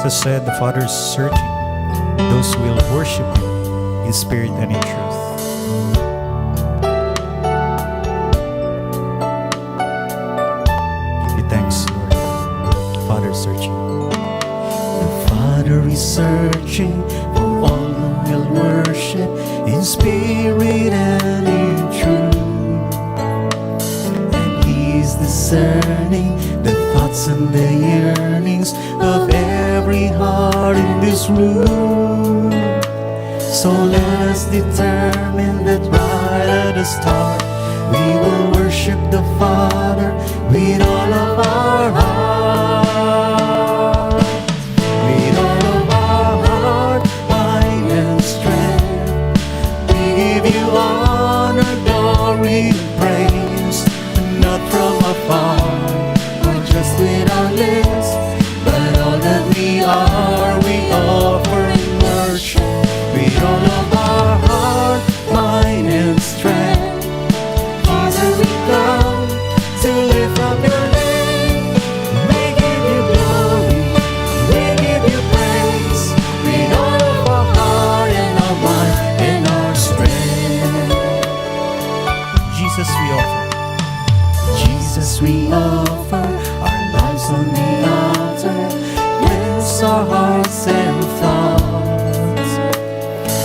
Jesus said the Father is searching those who will worship Him in spirit and in truth. Give you thanks, Lord. Father is searching. The Father is searching for all who will worship in spirit and in truth. And He is discerning the thoughts and the yearnings of every heart in this room. So let us determine that right at the start we will worship the Father with all of our heart. With all of our heart, mind, and strength, we give you honor, glory, and praise. Not from afar, or just with our lips, but all that we are, we offer in worship. With all of our heart, mind, and strength, Jesus, we come to lift up your name. We give you glory, we give you praise, with all of our heart and our mind and our strength. Jesus, we offer. Jesus, we offer our lives on the altar. Cleanse our hearts and thoughts,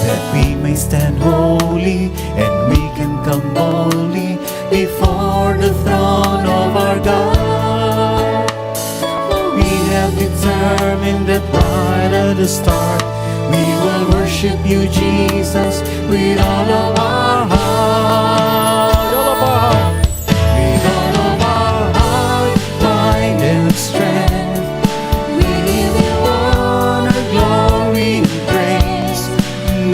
that we may stand holy and we can come boldly before the throne of our God. We have determined that right at the start we will worship you, Jesus, with all of our heart. All of our heart. With all of our heart, mind, and strength, we give you honor, glory, and praise.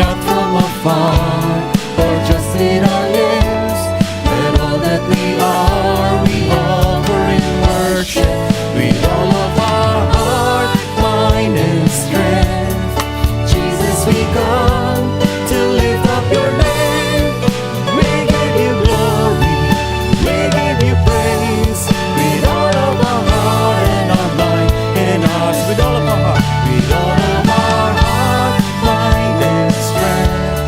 Not from afar or just with our lips, but all that we are, we offer in worship. With all of our heart, mind, and strength, Jesus, we come to lift up your name. We give you glory, we give you praise, with all of our heart and our mind and our With all of our heart. With all of our heart, mind, and strength.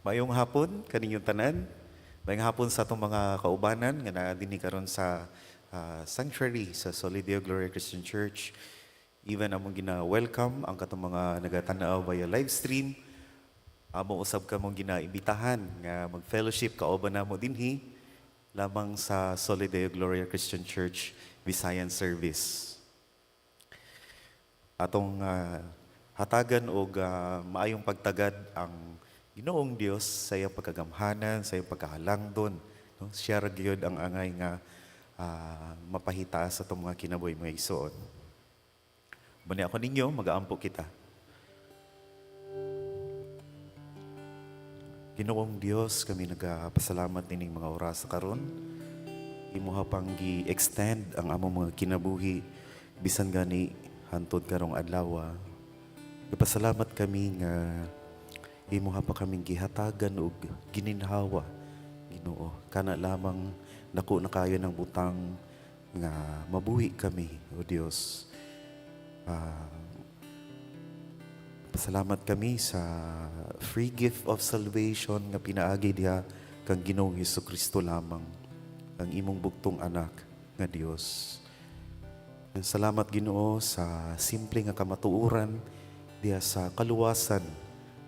Mayong hapon kaninyong tanan. Mayong hapon sa atong mga kaubanan nga naa dinhi karon sa sanctuary sa Solideo Gloria Christian Church. Even among gina-welcome ang katong mga nagatanaw via live stream. Amo usab kamong ginaimbitahan nga mag-fellowship kauban namo dinhi lamang sa Solideo Gloria Christian Church Visayan Service. Atong hatagan og maayong pagtagad ang Ginoong Dios sa iyang pagkagamhanan, sa iyang pagkahalangdon, no? Siya ra gyud ang angay nga mapahitaas sa atong mga kinabuhi, mga igsoon. Bani ako ninyo, magaampo kita. Ginoong Dios, kami nagapasalamat nining mga oras sa karon. Imuha pang gi-extend ang among mga kinabuhi bisan gani hantod karong adlaw. Nagapasalamat kami nga imuha pa kaming gihatagan og gininhawa, Ginoo. Kana lamang dako na kayo ng butang nga mabuhi kami, O Dios. Pasalamat kami sa free gift of salvation nga pinaagi diha kang Ginoong Kristo lamang, ang imong bugtong anak nga Dios. Salamat, Ginoo, sa simple nga kamatuoran diha sa kaluwasan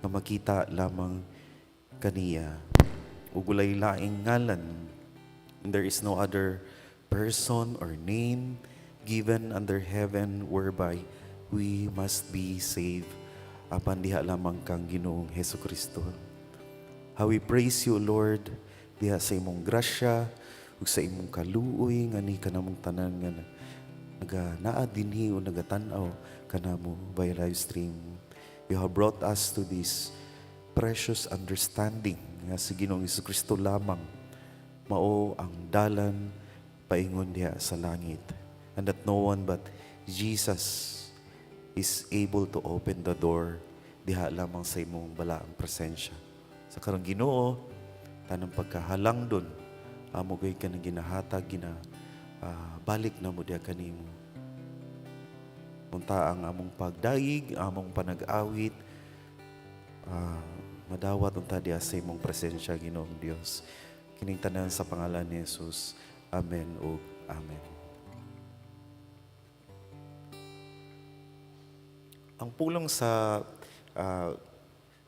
nga makita lamang kaniya. Ug walay laing ngalan. There is no other person or name given under heaven whereby we must be saved apan diha lamang kang Ginoong Hesus Kristo. How we praise you, Lord, diha sa imong grasya ug sa imong kaluoy nga ni kanamong tanan nga naga naa dinhi o nagatan-aw kanamo by live stream. You have brought us to this precious understanding nga si Ginoong Kristo lamang mao ang dalan paingon diha sa langit, and that no one but Jesus is able to open the door diha lamang sa imong balaang presensya. Sa karong, Ginoo, tanang pagkahalangdon amo gay kanang ginahatag, gina balik na mo diha kanimo. Unta ang among pagdayeg, among panag-awit, madawat unta diha sa imong presensya, Ginoong Dios. Kining tanan sa pangalan ni Jesus. Amen ug amen. Ang pulong sa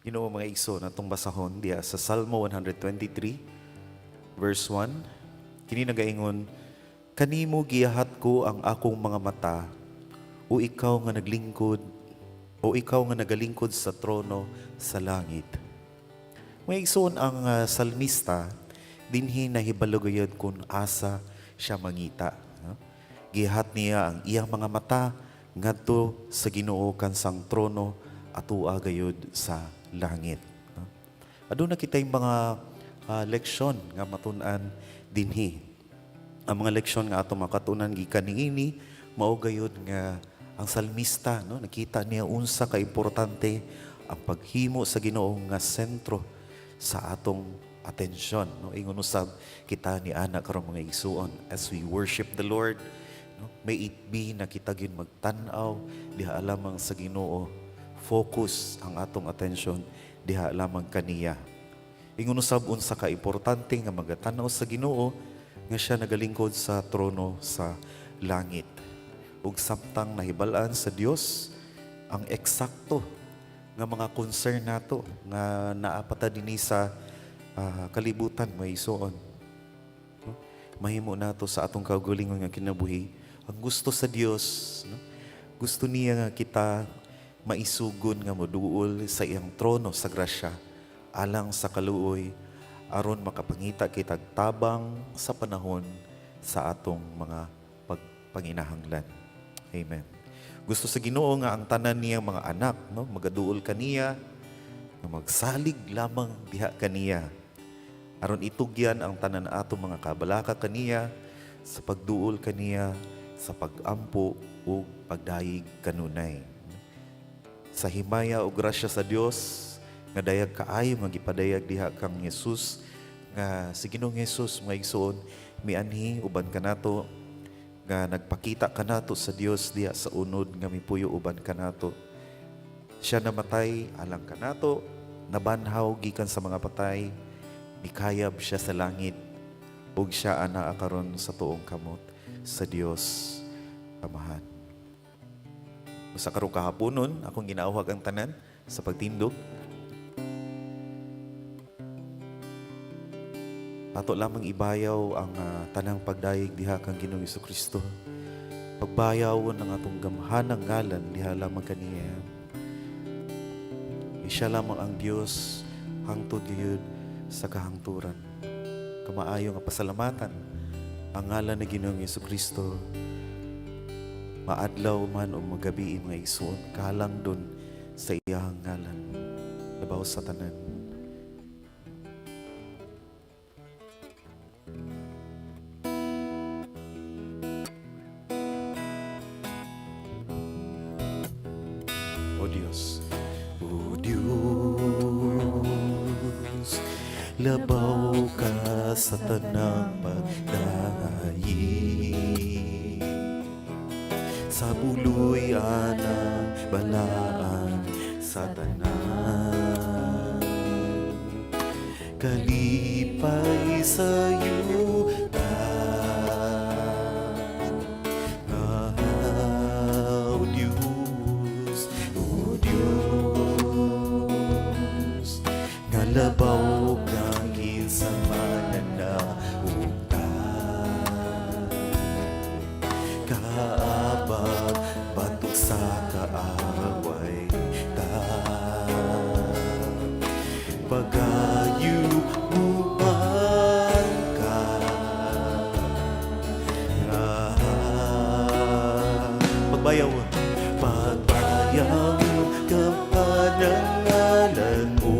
Ginoo, mga igsoon, atong basahon diha sa Salmo 123 verse 1. Kini nagaingon, "Kanimo giyahat ko ang akong mga mata, o ikaw nga naglingkod, o ikaw nga nagalingkod sa trono sa langit." Mga igsoon, ang salmista dinhi nahibalo gayud kung asa siya mangita. No? Gihat niya ang iyang mga mata ngadto sa Ginoo kansang trono atua gayud sa langit. No? Aduna kitay mga leksyon nga matun-an dinhi. Ang mga leksyon nga ato makatunan gikan niini mao gayud nga ang salmista, no, nakita niya unsa ka importante ang paghimo sa Ginoo nga sentro sa atong atensyon, no? Ingon usab kita ni ana karon, mga igsuon, as we worship the Lord, no, may it be na kita gyud magtan-aw diha lamang sa Ginoo, focus ang atong atensyon diha lamang kaniya. Ingon usab unsa ka importante nga magatan-aw sa Ginoo nga siya nagalingkod sa trono sa langit. Ug samtang nahibal-an sa Dios ang eksakto nga mga concern nato nga naa pa ta dinhi sa kalibutan, mga igsoon. No? Mahimo nato sa atong kaugalingon nga kinabuhi ang gusto sa Dios, no? Gusto niya nga kita maisugon nga moduol sa iyang trono sa grasya alang sa kaluoy aron makapangita kitag tabang sa panahon sa atong mga pagpanginahanglan. Amen. Gusto sa Ginoo nga ang tanan niyang mga anak, no, magaduol kaniya, nga magsalig lamang diha kaniya. Aron itugyan ang tanan atong mga kabalaka kaniya sa pagduol kaniya, sa pagampo ug pagdayeg kanunay. Sa himaya ug grasya sa Dios nga dayag kaayo nga gipadayag diha kang Jesus, nga si Ginoong Jesus, mga igsoon, mianhi uban kanato, nga nagpakita kanato sa Dios diha sa unod nga mipuyo uban kanato. Siya namatay alang kanato, nabanhaw gikan sa mga patay, mikayab siya sa langit ug siya anaa karon sa tuong kamot sa Dios Amahan. Sa karong kahaponon, akong ginauhag ang tanan sa pagtindog. Ato lamang ibayaw ang tanang pagdayeg diha kang Ginoong Kristo. Pagbayaw ang atong gamhanang ngalan diha lamang kaniya. Siya lamang ang Dios hangtod gayud sa kahangturan. Kamaayo nga pasalamatan ang ngalan ni Ginoong Kristo. Maadlaw man o magabi, mga igsoon, kahalangdon sa iyang ngalan. Labaw sa tanan. O Dios, O Dios, labaw ka sa tanang pagdayeg. Sa puloy-an ang balaan sa tanan. Kalipay sa yuta. Ah, O Diyos, O Diyos, nga labaw kang kinsa mananaugtan. Kaabag batok sa kaaway ta. Pagayuan ka. Ah, pagbayaw, pagbayaw ka ng ngalan mo.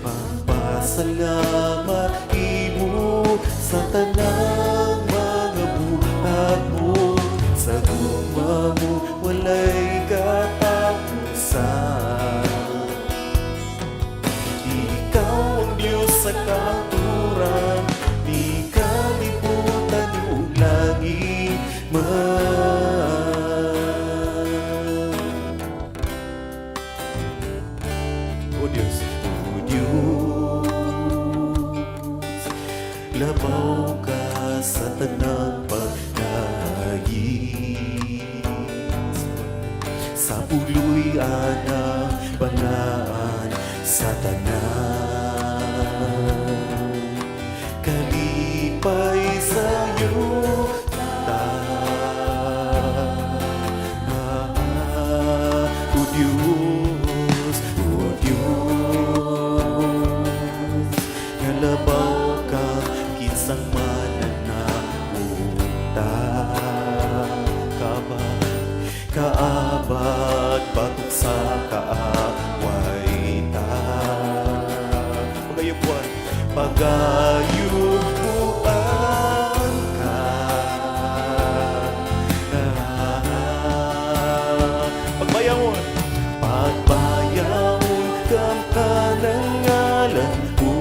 Pagpasalamat imo sa tanang mga buhat mo. Sa gugma mo walay katapusan. Ikaw ang Diyos sa kahangturan, di kalibutan ug langit man. O Diyos, O Diyos, labaw ka sa tanang pagdayis. Sa puloy-an ang balaan sa tanan. Kalipay sa yuta. Ah, O Diyos, O Diyos, nga labaw ka kinsang mananaugtan. Kaabag, kaabag, batok sa kaaway ta. Pagayupuan, pagayupuan ka. Ah, pagbayawon, pagbayawon ka ng ngalan mo.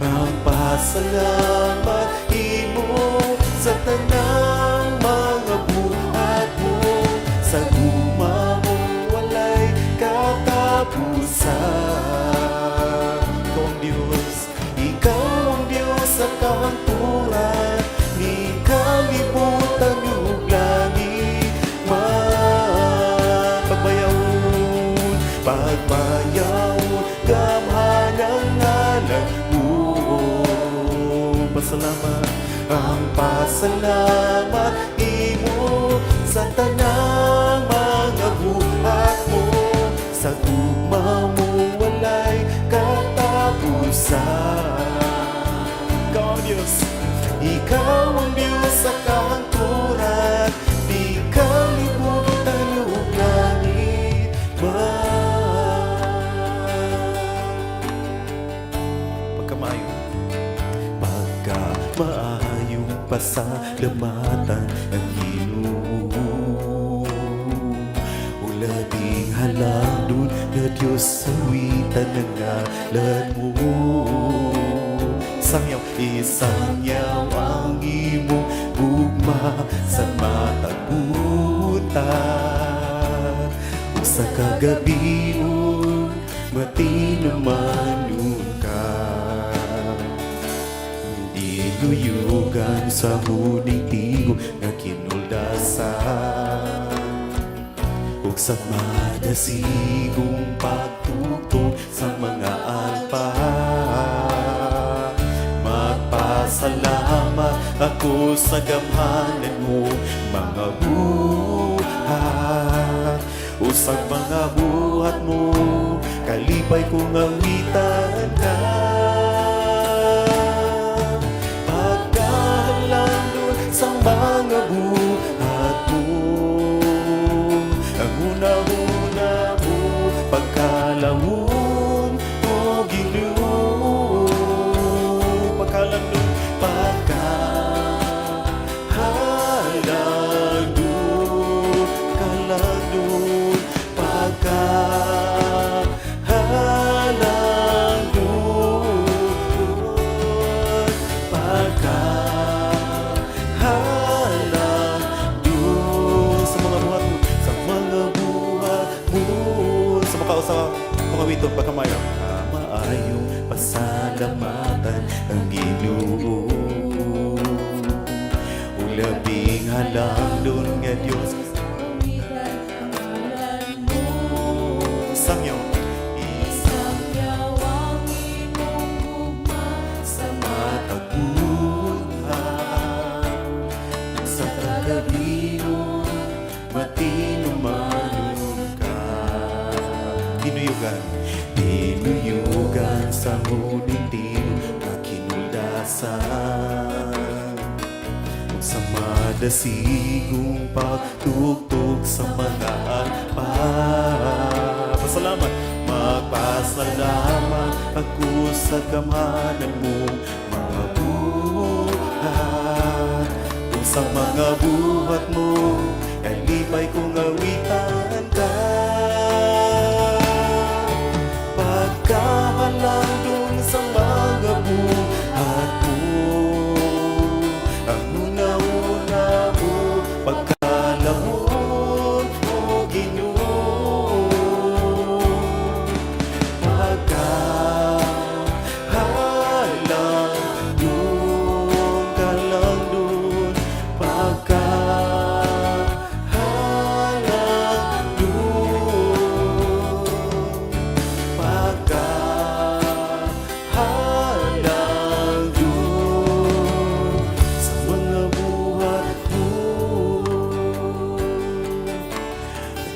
Ang pasalamat imo sa tanang mga buhat mo. Sa gugma mo walay katapusan. Ikaw ang Diyos, Ikaw ang Diyos sa kahangturan, ni kalibutan ug langit man. Pagbayawon, pagbayawon, gamhan ang ngalan mo. Pasalamat, ang pasalamat imo sa tanang mga buhat mo. Sa gugma mo walay katapusan. Ikaw ang Diyos, Ikaw ang Diyos sa kahangturan, di kalibutan ug langit man. Pagkamaayo, pagkamaayong pasalamatan ang Ginoo. Ug labing halangdon nga Diyos, awitan ang ngalan mo. Isangyaw, isangyaw ang imong gugma sa matag buntag. Ug sa kagabion matinumanon ka. Dinuyugan sa huning tingog nga kinuldasan ug sa madasigong pagtugtog sa mga alpa. Magpasalamat ako sa gamhanan mo mga buhat. Usag mga buhat mo, kalipay kong awitan ka. Pagkahalangdon sa mga buhat mo, ang una-una mo, pagkalawon o Ginoo. Pagkalangdon, pagkahalangdon, kalangdon, pagkahalangdon. awiton pagkamayo. Maayong pasalamatan ang Ginoo. Ug labing halangdon nga Dios. Awitan ang ngalan mo. Sangyaw. Isangyaw ang imong gugma sa Matag buhat. Sa kagabion, matinumanon ka. Tinuyugan. Tinuyugan sa huling tingog nga kinuldasan ug sa madasigong pagtugtog sa mga arpa. Pasalamat, magpasalamat ako sa gamhanan mong mga buhat. Ug sa mga buhat mo, kalipay kong awitan ka. Pagkahalangdon sa mga buhat mo, ang una-una mo, pagkalahon o Ginoo. Pagkahalangdon, kalangdon, pagkahalangdon, pagkahalangdon sa mga buhat mo.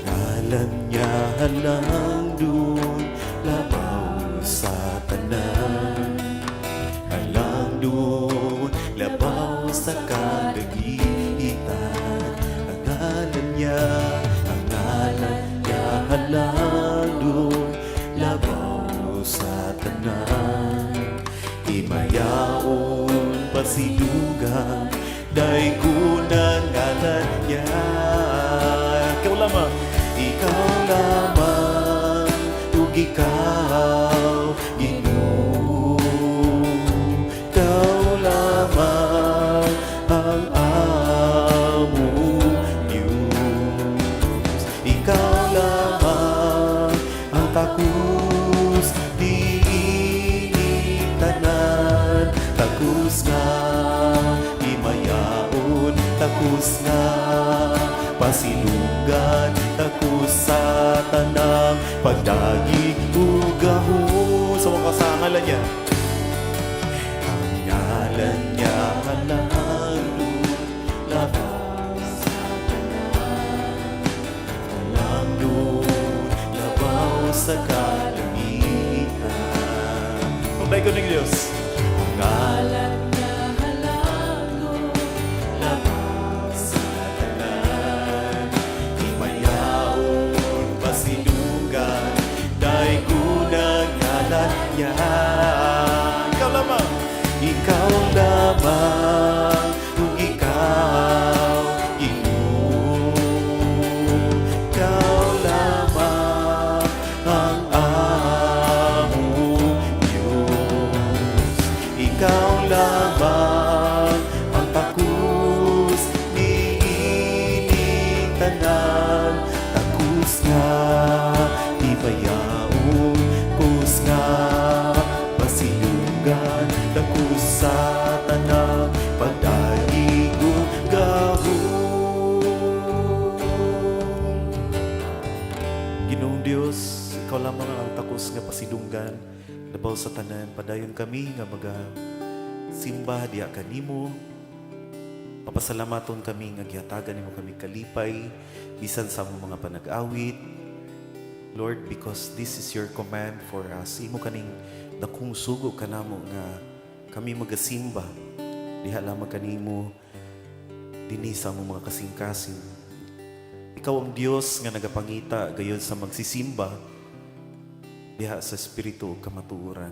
Ngalan niya halangdon, labaw sa tanan. Halangdon, labaw sa kalangitan. Ang ngalan niya, ang ngalan niya halangdon, labaw sa tanan. Himayaon, pasidunggan, daygon ang ngalan niya. Ikaw lamang, ikaw lamang, ug ikaw, Ginoo. Ikaw lamang ang among Diyos. Ikaw lamang ang takos niining tanan. Takos nga himayaon, takos nga pasidunggan, takos sa tanang pagdagig ug gahom. Sa mga sa ngalan niya. Ang ngalan niya halangdon, labaw sa tanan. Halangdon, labaw sa kalangitan. Pagdaygon ng Diyos. Ang ngalan Ngalan niya halangdon, labaw sa tanan. Himayaon, pasidunggan, daygon ang ngalan niya. Ikaw lamang, ikaw lamang, ug ikaw, Ginoo. Ikaw lamang ang among Diyos. Ikaw lamang ang takos niining tanan. Takos nga himayaon, takos nga pasidunggan, takos sa tanang pagdagig ug gahom. Ginoong Dios, ikaw lamang ang takos nga pasidunggan, labaw sa tanan. Padayon kami nga maga simba diha kanimo. Mapasalamaton kami nga gihatagan nimo kami kalipay bisan sa among mga panag-awit. Lord, because this is your command for us. Imo kaning dakong sugo kanamo nga kami magasimba diha lamang kanimo dinhi sa among mga kasing-kasing. Ikaw ang Dios nga nagapangita gayud sa magsisimba diha sa espiritu ug kamatuoran.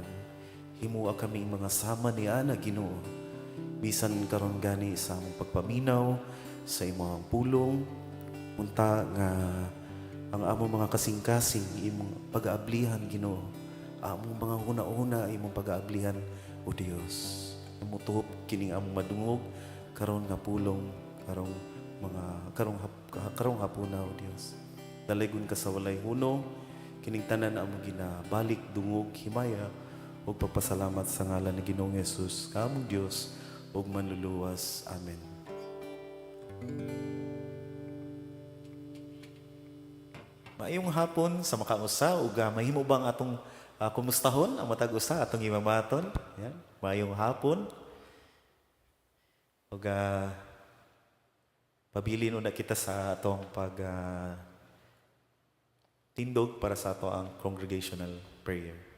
Himua kami mga sama ni ana, Ginoo. Bisan karon gani sa among pagpaminaw sa imong pulong, unta nga ang among mga kasing-kasing imong pag-aablihan, Ginoo. Among mga huna-huna imong pag-aablihan, o Dios. Mutuhop kining among madungog karon nga pulong karong mga karong hap, karong hapuna, o Dios. Dalaygon ka sa walay hunong. Kining tanan among ginabalik dungog himaya ug pagpasalamat sa ngalan ni Ginoong Hesus, nga among Dios ug manluluwas. Amen. Maayong hapon sa makausa ug mahimo bang atong kumustahon ang matag usa atong gimamaton? Yan. Maayong hapon. Ug pabilin una kita sa atong pag tindog para sa ato ang congregational prayer.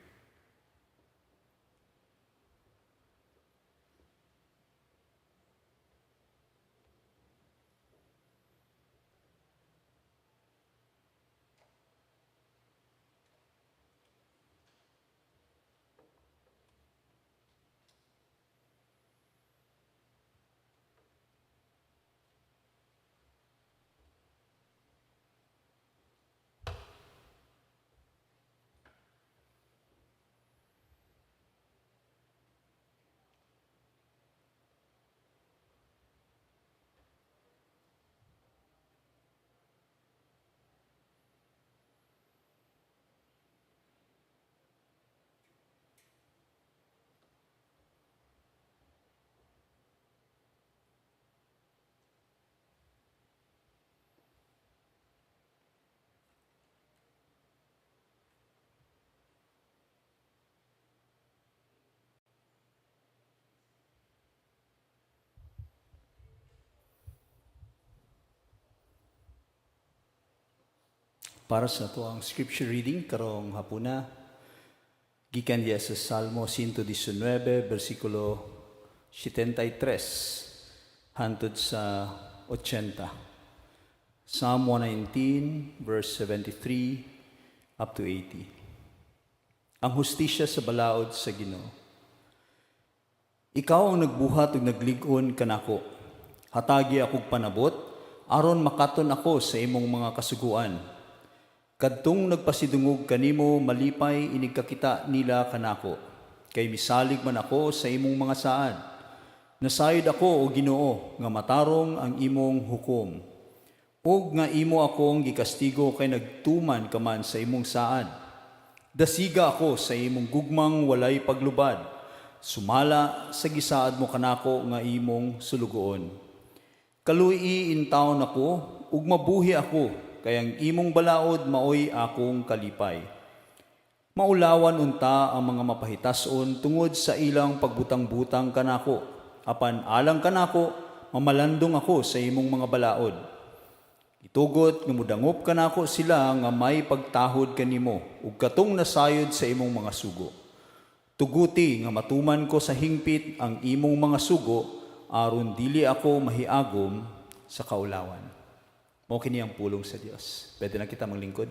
Para sa ato ang scripture reading karong hapuna, gikan diya sa Salmo 119 bersikulo 73 hantod sa 80. Psalm 119 verse 73 up to 80. Ang hustisya sa balaod sa Ginoo. Ikaw ang nagbuhat ug naglig-on kanako. Hatagi akog panabot aron makaton ako sa imong mga kasuguan. Kadtong nagpasidungog kanimo, malipay inig kakita nila kanako. Kay misalig man ako sa imong mga saad. Nasayod ako, o Ginoo, nga matarong ang imong hukom. Ug nga imo akong gikastigo kay nagtuman ka man sa imong saad. Dasiga ako sa imong gugmang walay paglubad. Sumala sa gisaad mo kanako nga imong sulugoon. Kaluy-i intawon ako ug mabuhi ako, kay ang imong balaod maoy akong kalipay. Maulawan unta ang mga mapahitason tungod sa ilang pagbutang-butang kanako. Apan alang kanako, mamalandong ako sa imong mga balaod. Itugot nga mudangop kanako sila nga may pagtahod kanimo ug katong nasayod sa imong mga sugo. Tuguti nga matuman ko sa hingpit ang imong mga sugo aron dili ako mahiagom sa kaulawan. Mao kini ang pulong sa Dios. Pwede na kita maglingkod.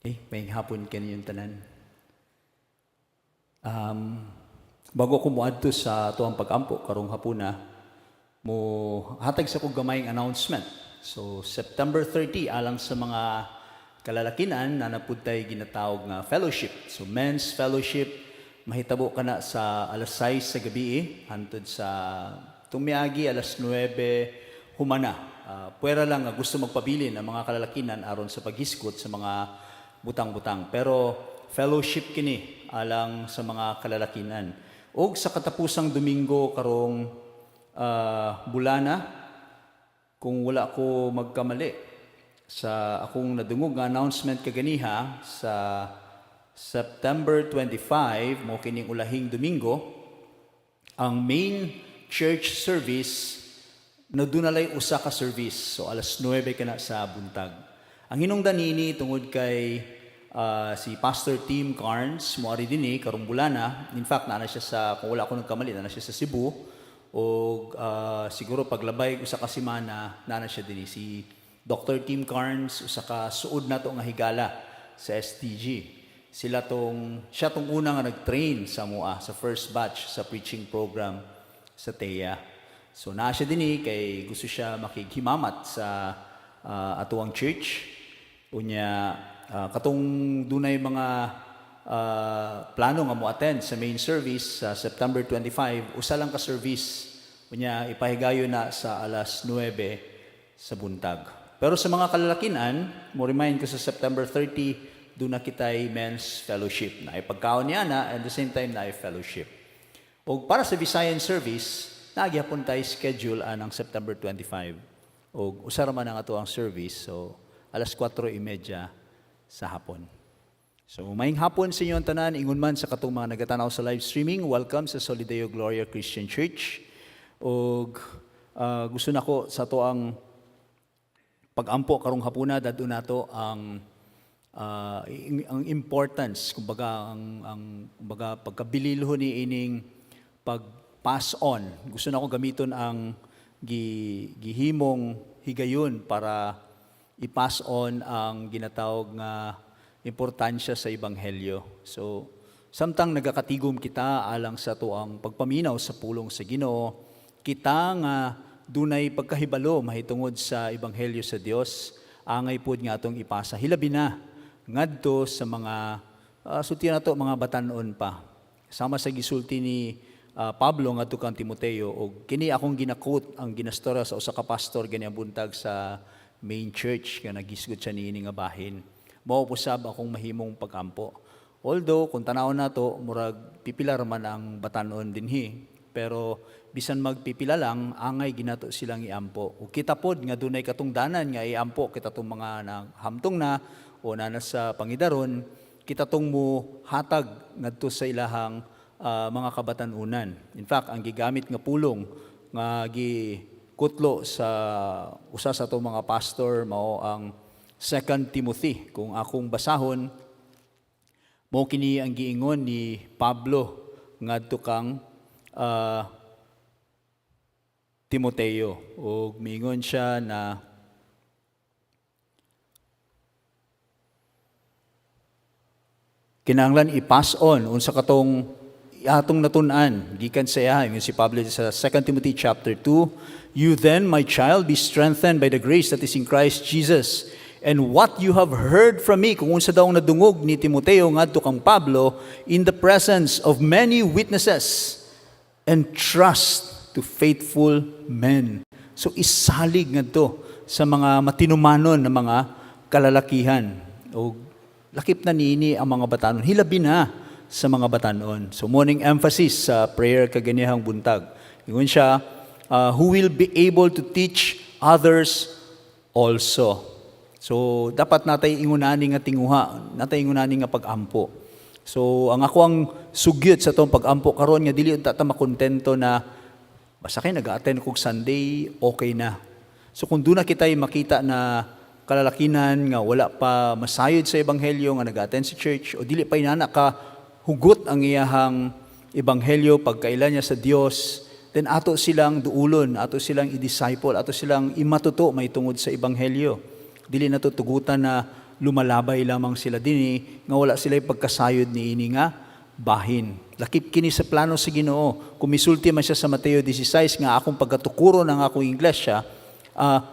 Okay, may hapon kaninyong tanan. Bago ko moadto sa atuang pag-ampo karong hapuna, mo hatag sa kog gamayng announcement. So September 30, alang sa mga kalalakinan na napud tay ginatawag nga fellowship. So men's fellowship, mahitabo kana sa alas 6 sa gabi hantod sa tumiagi alas 9 humana. Puwera lang nga gusto magpabilin ang mga kalalakinan aron sa paghisgot sa mga butang-butang. Pero fellowship kini alang sa mga kalalakinan. Og sa katapusang Domingo karong bulana, kung wala ko magkamali sa akong nadungog nga announcement kaganiha, sa September 25 mo kining ulahing Domingo, Ang main church service na dunalay usa ka service. So alas 9 kana sa buntag. Ang hinungdan niini tungod kay si Pastor Tim Carnes moari dinhi karong bulana. In fact, naa na siya sa, kung wala ako nagkamali, naa na siya sa Cebu o siguro paglabay usa ka semana naa na siya dinhi. Si Dr. Tim Carnes, usa ka suod nato nga higala sa SDG. Sila tong siya tong una nga nag-train sa amoa sa first batch sa preaching program sa TEA. So naa siya dinhi kay gusto siya makighimamat sa atuang church. Unya katong dunay mga plano nga mo attend sa main service sa September 25, usa lang ka service. Unya ipahigayon na sa alas 9 sa buntag. Pero sa mga kalalakinan, mo remind ko sa September 30, duna kitay men's fellowship. Naay pagkaon niya na and the same time naay fellowship. O para sa Visayan service, naa gyapon tay schedule anang September 25. O usa ra man ang ato ang service, so alas 4:30 sa hapon. So maayong hapon sa inyong tanan, ingon man sa katong mga nagatanaw sa live streaming, welcome sa Solideo Gloria Christian Church. Og gusto nako sa ato ang pagampo karong hapuna, dad-on nato ang importance, kumbaga ang kumbaga pagkabililho ni ining pag pass on. Gusto nako gamiton ang gihimong higayon para i-pass on ang ginatawag nga importansya sa ebanghelyo. So samtang nagakatigom kita alang sa atuang pagpaminaw sa pulong sa Ginoo, kita nga dunay pagkahibalo mahitungod sa ebanghelyo sa Dios, angay pod nga atong ipasa hilabi na ngadto sa mga sulti nato mga batan-on pa. Sama sa gisulti ni Pablo ngadto kang Timoteo, og kini akong gina-quote ang ginastorya sa usa ka pastor gani ang buntag sa main church nga nagisgot siya niini nga bahin. Mao po sab akong mahimong pagampo. Although kung tanawon nato murag pipila ra man ang batan-on dinhi, pero bisan magpipila lang, angay ginato silang iampo. Ug kita pod nga dunay katungdanan nga iampo kita tong mga hamtong na o nana sa pangidaron, kita tong mo hatag ngadto sa ilahang mga kabatanunan. In fact, ang gigamit nga pulong nga gikutlo sa usa sa atong mga pastor mao ang 2 Timothy. Kung akong basahon, mao kini ang giingon ni Pablo ngadto kang Timoteo. Ug miingon siya na kinahanglan i-pass on unsa katong atong natun-an gikan sa iya. Ingon si Pablo sa 2 Timothy chapter 2, "You then, my child, be strengthened by the grace that is in Christ Jesus, and what you have heard from me," kung unsa daw ang nadungog ni Timoteo ngadto kang Pablo, "in the presence of many witnesses, and trust to faithful men." So isalig ngadto sa mga matinumanon na mga kalalakihan. O lakip na niini ang mga batanon, hilabi na sa mga batanon. So morning emphasis sa prayer kaganihang buntag. Ingon siya, "who will be able to teach others also." So dapat natay ingunani nga tinguha, natay ingunani nga pag-ampo. So ang ako ang sugyot sa atong pag-ampo karon nga dili unta ta makontento na basta kay nag-attend kog Sunday, okay na. So kung duna kitay makita na kalalakinan nga wala pa masayod sa ebanghelyo nga nag-attend sa church o dili pa inana ka hugot ang iyahang ebanghelyo, pagkaila niya sa Dios, then ato silang duulon, ato silang i-disciple, ato silang imatuto may tungod sa ebanghelyo. Dili nato tugutan na lumalabay lamang sila dinhi nga wala sila pagkasayod niini nga bahin. Lakip kini sa plano sa Ginoo. Kung misulti man siya sa Mateo 16 nga akong pagkatukuro ng akong iglesia,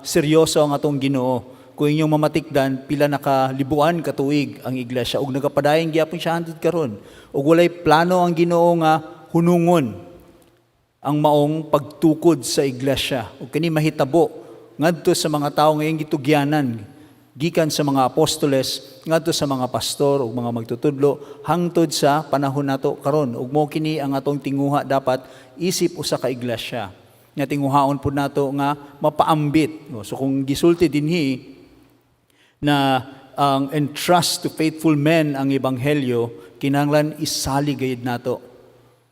seryoso ang atong Ginoo. Kung inyong mamatikdan, pila na ka libuan katuig ang iglesia ug nagapadayon gyapon siya hantod karon. Ug walay plano ang Ginoo nga hunungon ang maong pagtukod sa iglesia. Ug kini mahitabo ngadto sa mga tawo ngayong gitugyanan gikan sa mga apostoles ngadto sa mga pastor ug mga magtutudlo hangtod sa panahon nato karon. Ug mo kini ang atong tinguha dapat isip usa ka iglesia nga tinguhaon pud nato nga mapaambit. So kung gisulti dinhi na ang entrust to faithful men ang ebanghelyo, kinahanglan isalig gayud nato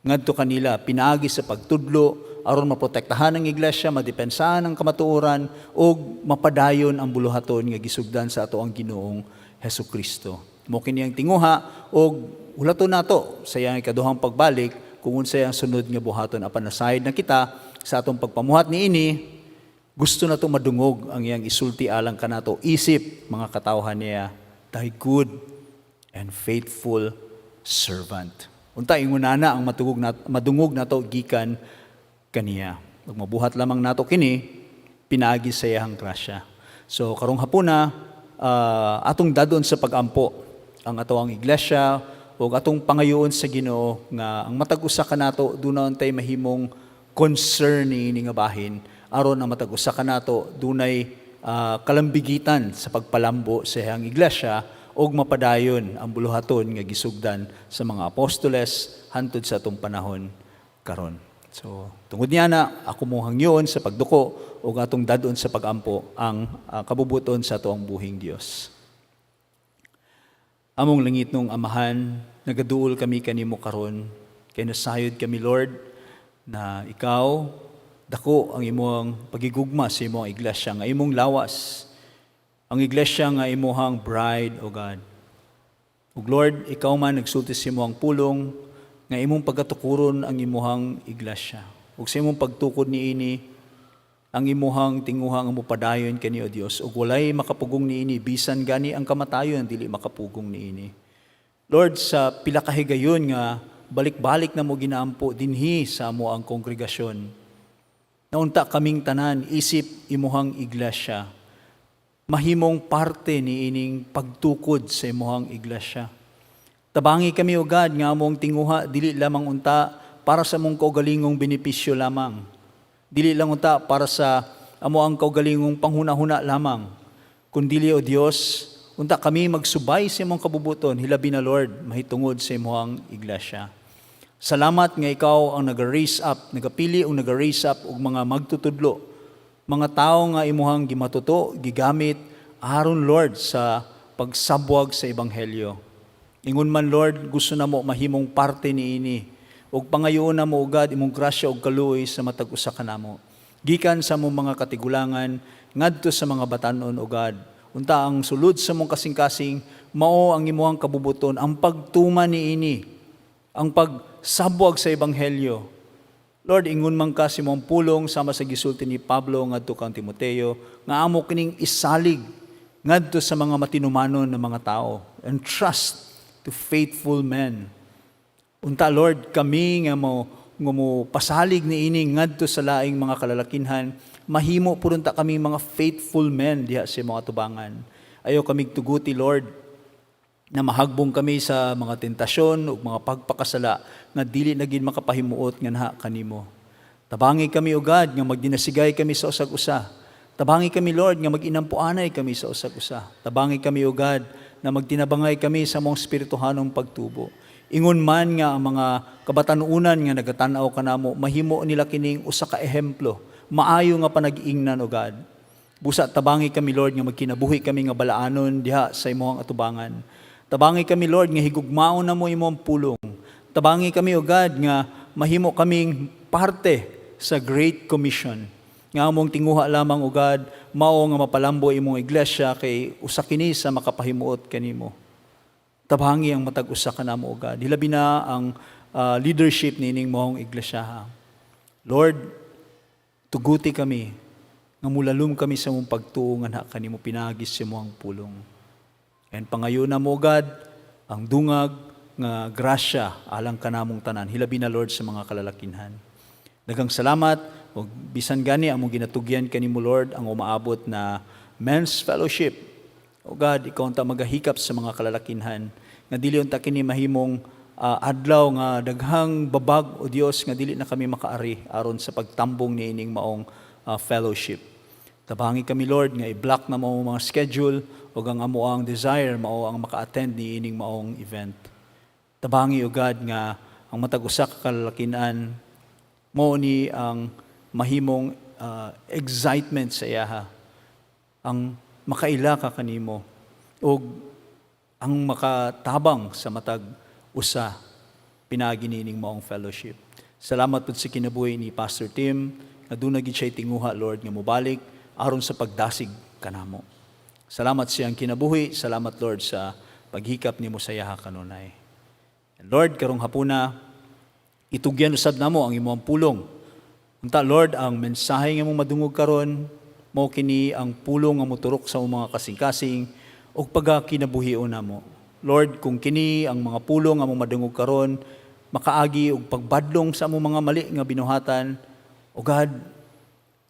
ngadto kanila pinaagi sa pagtudlo aron maprotektahan ang iglesia, madepensahan ang kamatuoran ug mapadayon ang buluhaton nga gisugdan sa ato ang Ginoong Hesukristo. Mao kini ang tinguha ug hulaton nato sa iyang ikaduhang pagbalik kung unsay ang sunod nga buhaton, apan nasayod na kita sa atong pagpamuhat niini. Gusto nato madungog ang iyang isulti alang kanato isip mga katawhan niya, "Thy good and faithful servant." Unta ingunana ang matugog nat, madungog nato gikan kaniya. Ug mabuhat lamang nato kini pinaagi sa iyang grasya. So karong hapuna, atong dadon sa pagampo ang atoang iglesia ug atong pangayoon sa Ginoo nga ang matag usa kanato duna untay mahimong concern niini nga bahin aron ang matag usa kanato dunay kalambigitan sa pagpalambo sa iyang iglesia ug mapadayon ang buluhaton nga gisugdan sa mga apostoles hantod sa atong panahon karon. So, tungod niya na ako mo hangyoon sa pagduko ug atong dadon sa pagampo ang kabubuton sa atoang buhing Dios. Among langitnong Amahan, nagaduol kami kanimo karon kay nasayod kami, Lord, na ikaw dako ang imong pagigugma sa imong iglesia nga imong lawas, ang iglesia nga imuhang bride, O God. Ug Lord, ikaw man nagsulti sa imong pulong nga imong pagkatukuron ang imuhang iglesia. Ug sa imong pagtukod niini, ang imuhang tinguha nga mopadayon kani, O Dios, ug walay makapugong niini, bisan gani ang kamatayon dili makapugong niini. Lord, sa pila ka higayon nga balik-balik na mo ginaampo dinhi sa amo ang kongregasyon, naunta kaming tanan isip imuhang iglesia mahimong parte ni ining pagtukod sa imuhang iglesia. Tabangi kami, O God, nga among tinguha dili lamang unta para sa among kaugalingong benepisyo lamang. Dili lang unta para sa amo ang kaugalingong panghuna-huna lamang. Kundili, O Dios, unta kami magsubay sa imong kabubuton, hilabi na, Lord, mahitungod sa imong iglesia. Salamat nga ikaw ang nag-raise up, nagapili o nag-raise up og mga magtutudlo, mga tao nga imuhang gimatuto, gigamit aron, Lord, sa pagsabwag sa ebanghelyo. Ingon man, Lord, gusto na mo mahimong parte niini. Ug pangayoon na mo, God, imong grasya ug kaluoy sa matag usa kanamo. Gikan sa among mga katigulangan ngadto sa mga batanon, O God. Unta ang sulod sa mong kasing-kasing mao ang imuhang kabubuton, ang pagtuman niini, ang pagsabwag sa ebanghelyo. Lord, ingon man ka sa imong pulong sama sa gisulti ni Pablo ngadto kang Timoteo nga amo kining isalig ngadto sa mga matinumanon ng mga tao and trust to faithful men. Unta, Lord, kami nga mo pasalig niini ngadto sa laing mga kalalakinhan, mahimo pud unta kami mga faithful men diha sa mga tubangan. Ayaw kami tuguti, Lord, na mahagbong kami sa mga tentasyon ug mga pagpakasala nga dili na gid makapahimuot nga naha kanimo. Tabangi kami, O God, nga magdinasigay kami sa usag-usa. Tabangi kami, Lord, nga mag-inampuanay kami sa usag-usa. Tabangi kami, O God, na magtinabangay kami sa mong espirituhanong pagtubo. Ingon man nga ang mga kabatanunan nga nagatan-aw kanamo, mahimo nila kining usa ka ehemplo, maayo nga panag-ingnan, O God. Busa tabangi kami, Lord, nga magkinabuhi kami nga balaanon diha sa imong atubangan. Tabangi kami, Lord, nga higugmaon na mo imong pulong. Tabangi kami, O God, nga mahimo kaming parte sa Great Commission. Nga among tinguha lamang, O God, mao nga mapalambo imong iglesia kay usa kini sa makapahimuot kanimo. Tabangi ang matag usa kanamo, O God. Hilabi na ang leadership nining moong iglesia. Lord, tuguti kami nga mulalom kami sa mong pagtuo nga kanimo pinaagi sa imong pulong. And pangayo na mo, God, ang dungag nga grasya alang kanamong tanan. Hilabi na, Lord, sa mga kalalakinhan. Daghang salamat ug bisan gani among ginatugyan kanimo, Lord, ang umaabot na men's fellowship. O God, ikaw unta magahikap sa mga kalalakinhan nga dili unta kini mahimong adlaw nga daghang babag, o Dios, nga dili na kami makaari aron sa pagtambong niining maong fellowship. Tabangi kami, Lord, nga i-block na mo ang mga schedule ug ang amo ang desire mao ang maka-attend niining maong event. Tabangi, O God, nga ang matag usa ka kalalakinan mo ni ang mahimong excitement sa iyaha, ang makaila ka kanimo ug ang makatabang sa matag usa. Pinaagi niining maong fellowship. Salamat pud sa kinabuhi ni Pastor Tim nga duna gid siya tinguha, Lord, nga mobalik aron sa pagdasig kanamo. Salamat sa iyang kinabuhi, salamat, Lord, sa paghikap nimo sa iyaha kanunay. And Lord, karong hapuna itugyan usab namo ang imong pulong. Unta, Lord, ang mensahe nga imong madungog karon mao kini ang pulong nga moturok sa among mga kasing-kasing ug pagakinabuhion namo. Lord, kung kini ang mga pulong nga among madungog karon makaagi og pagbadlong sa among mga mali nga binuhatan, O God,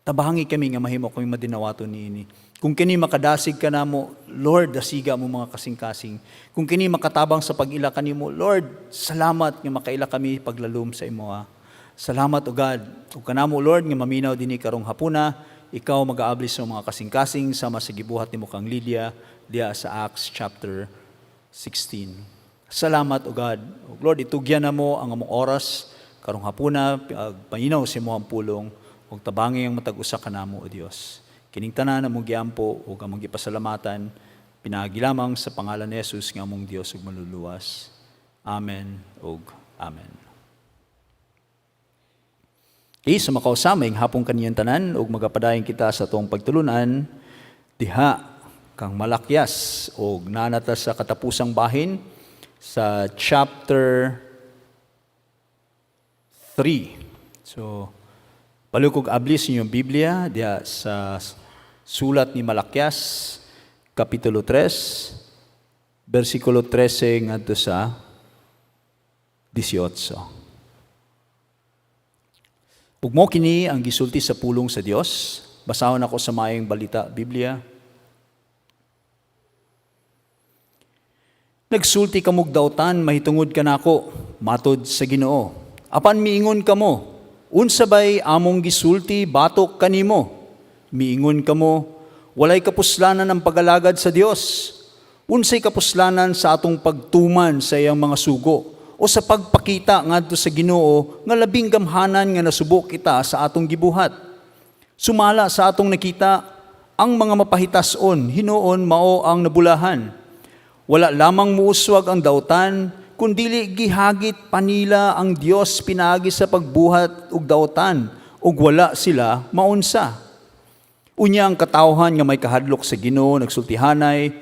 tabangi kami nga mahimo kami madinawaton niini. Kung kini makadasig kanamo, Lord, dasiga among mga kasing-kasing. Kung kini makatabang sa pag-ila kanimo, Lord, salamat nga makaila kami paglalom sa imoha. Salamat, O God. Ug kanamo, Lord, nga maminaw dinhi karong hapuna, ikaw magaabli sa mga kasing-kasing sama sa gibuhat nimo kang Lydia diya sa Acts chapter 16. Salamat, O God. O Lord, itugyan namo ang among oras karong hapuna, paminaw sa imong pulong, ug tabangi ang matag usa kanamo, O Dios. Kining tanan among giampo ug among gipasalamatan pinaagi lamang sa pangalan ni Jesus nga among Dios ug Manluluwas. Amen ug amen. Okay, sa makausa, maayong hapon kaninyong tanan ug magapadayon kita sa atong pagtulunan diha kang Malakias ug naa na ta sa katapusang bahin sa chapter 3. So, palihog abli sa inyong Biblia diha sa sulat ni Malakias, Kapitulo 3, versikulo 13 ngadto sa 18. Ug mao kini ang gisulti sa pulong sa Dios. Basahon ako sa Maayong Balita Biblia. Nagsulti kamog dautan mahitungod kanako, matod sa Ginoo. Apan miingon kamo, unsa bay among gisulti batok kanimo? Miingon kamo, walay kapuslanan ang pagalagad sa Dios. Unsay kapuslanan sa atong pagtuman sa iyang mga sugo o sa pagpakita ngadto sa Ginoo nga labing gamhanan nga nasubo kita sa atong gibuhat? Sumala sa atong nakita, ang mga mapahitason hinuon mao ang nabulahan. Wala lamang muuswag ang dautan, kundili gihagit pa nila ang Dios pinaagi sa pagbuhat og dautan, ug wala sila maunsa. Unya ang katawhan nga may kahadlok sa Ginoo nagsultihanay,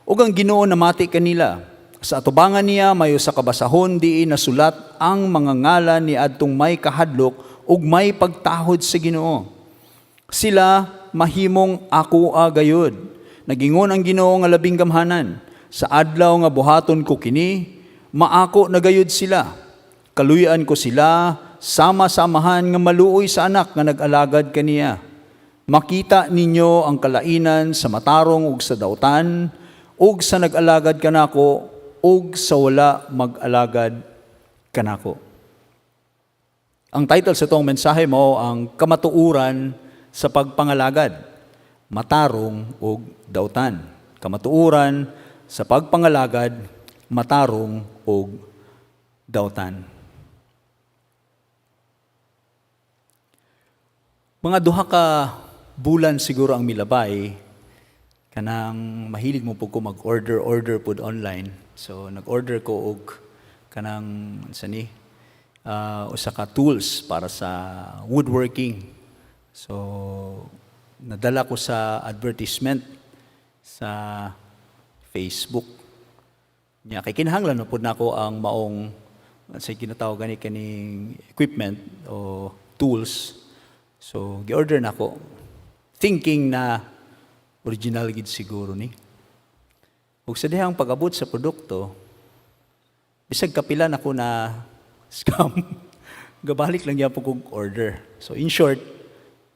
ug ang Ginoo namati kanila. Sa atubangan niya may usa ka basahon diin nasulat ang mga ngalan ni adtong may kahadlok ug may pagtahod sa Ginoo. Sila mahimong akoa gayud. Nagingon ang Ginoo nga labing gamhanan, sa adlaw nga buhaton ko kini, maako na gayud sila. Kaluyan ko sila sama-samahan nga maluoy sa anak nga nag-alagad kaniya. Makita ninyo ang kalainan sa matarong ug sa dautan, ug sa nag-alagad kanako ug sa wala mag-alagad kanako. Ang title sa atong mensahe mao ang kamatuoran sa pagpangalagad, matarong ug dautan. Kamatuoran sa pagpangalagad, matarong ug dautan. Mga 2 ka bulan siguro ang milabay, kanang mahilig mo po ko mag-order, order pod online. So nag-order ko og kanang sa ni usa ka tools para sa woodworking. So nadala ko sa advertisement sa Facebook. Nya kay kinahanglan na pud nako ang maong sa ginatawag gani kaning equipment o tools. So gi-order nako thinking na original gid siguro ni. Ug sa dihang pag-abot sa produkto, bisag kapila nako na scam. Gabalik lang gyapon kog order. So in short,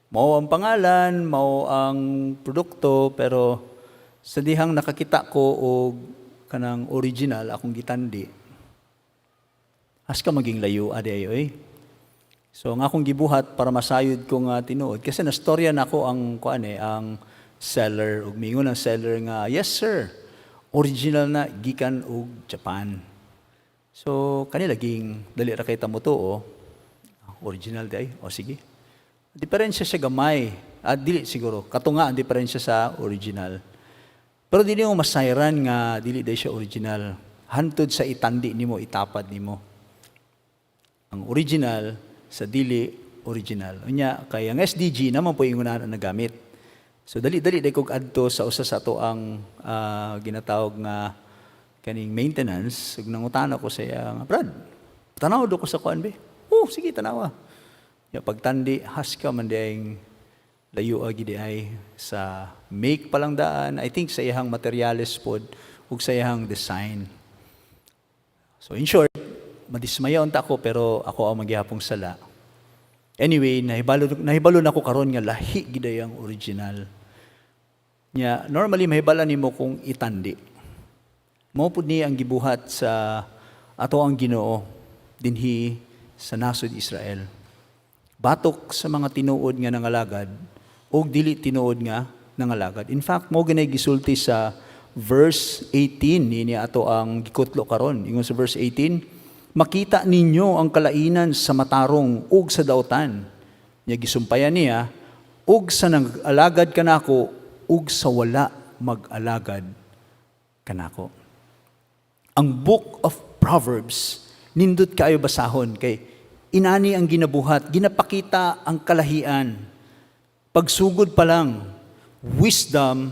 mao ang pangalan, mao ang produkto, pero sa dihang nakakita ko og kanang original akong gitandi, has ka maging layo adi ayo eh. So ang akong gibuhat para masayod ko nga tinuod kasi nastorya nako ang kuan eh, ang seller, ug miingon ang seller nga, "Yes sir, original na gikan og Japan." So kanila ging dali ra kay tamo to, oh. Original di ay. O sige. Diferensya siya gamay. Ah, dili siguro. Kato nga ang diferensya sa original. Pero dili mo masayran nga dili day siya original. Hantod sa itandi nimo, itapad nimo. Ang original sa dili original. Unya kay ang SDG naman po ingon na nagamit. So dali-dali day kog adto sa usa sa ato ang ginatawag nga kaning maintenance, ug nangutana ko sa iya nga, "Brad, tanaw do ko sa kuan be." "Oh, sige, tanawa." Ya pagtandi, haska man diayng layo gid ay sa make pa lang daan, I think sa iyang materyales pod ug sa iyang design. So in short, madismaya unta ako, pero ako ang magyapong sala. Anyway, nahibalo na ko karon nga lahi gid ay ang original. Nya normally mahibala nimo kung itandi. Mao pud ni ang gibuhat sa ato ang Ginoo dinhi sa nasod Israel. Batok sa mga tinuod nga nangalagad og dili tinuod nga nangalagad. In fact, mo ganay gisulti sa verse 18 niini ato ang gikutlo karon. Ingon sa verse 18, "Makita ninyo ang kalainan sa matarong ug sa dautan." Nya gisumpayan niya, "Ug sa nag-alagad kanako ug sa wala mag-alagad kanako." Ang Book of Proverbs, nindot kaayo basahon kay inani ang ginabuhat, ginapakita ang kalahian. Pagsugod pa lang, wisdom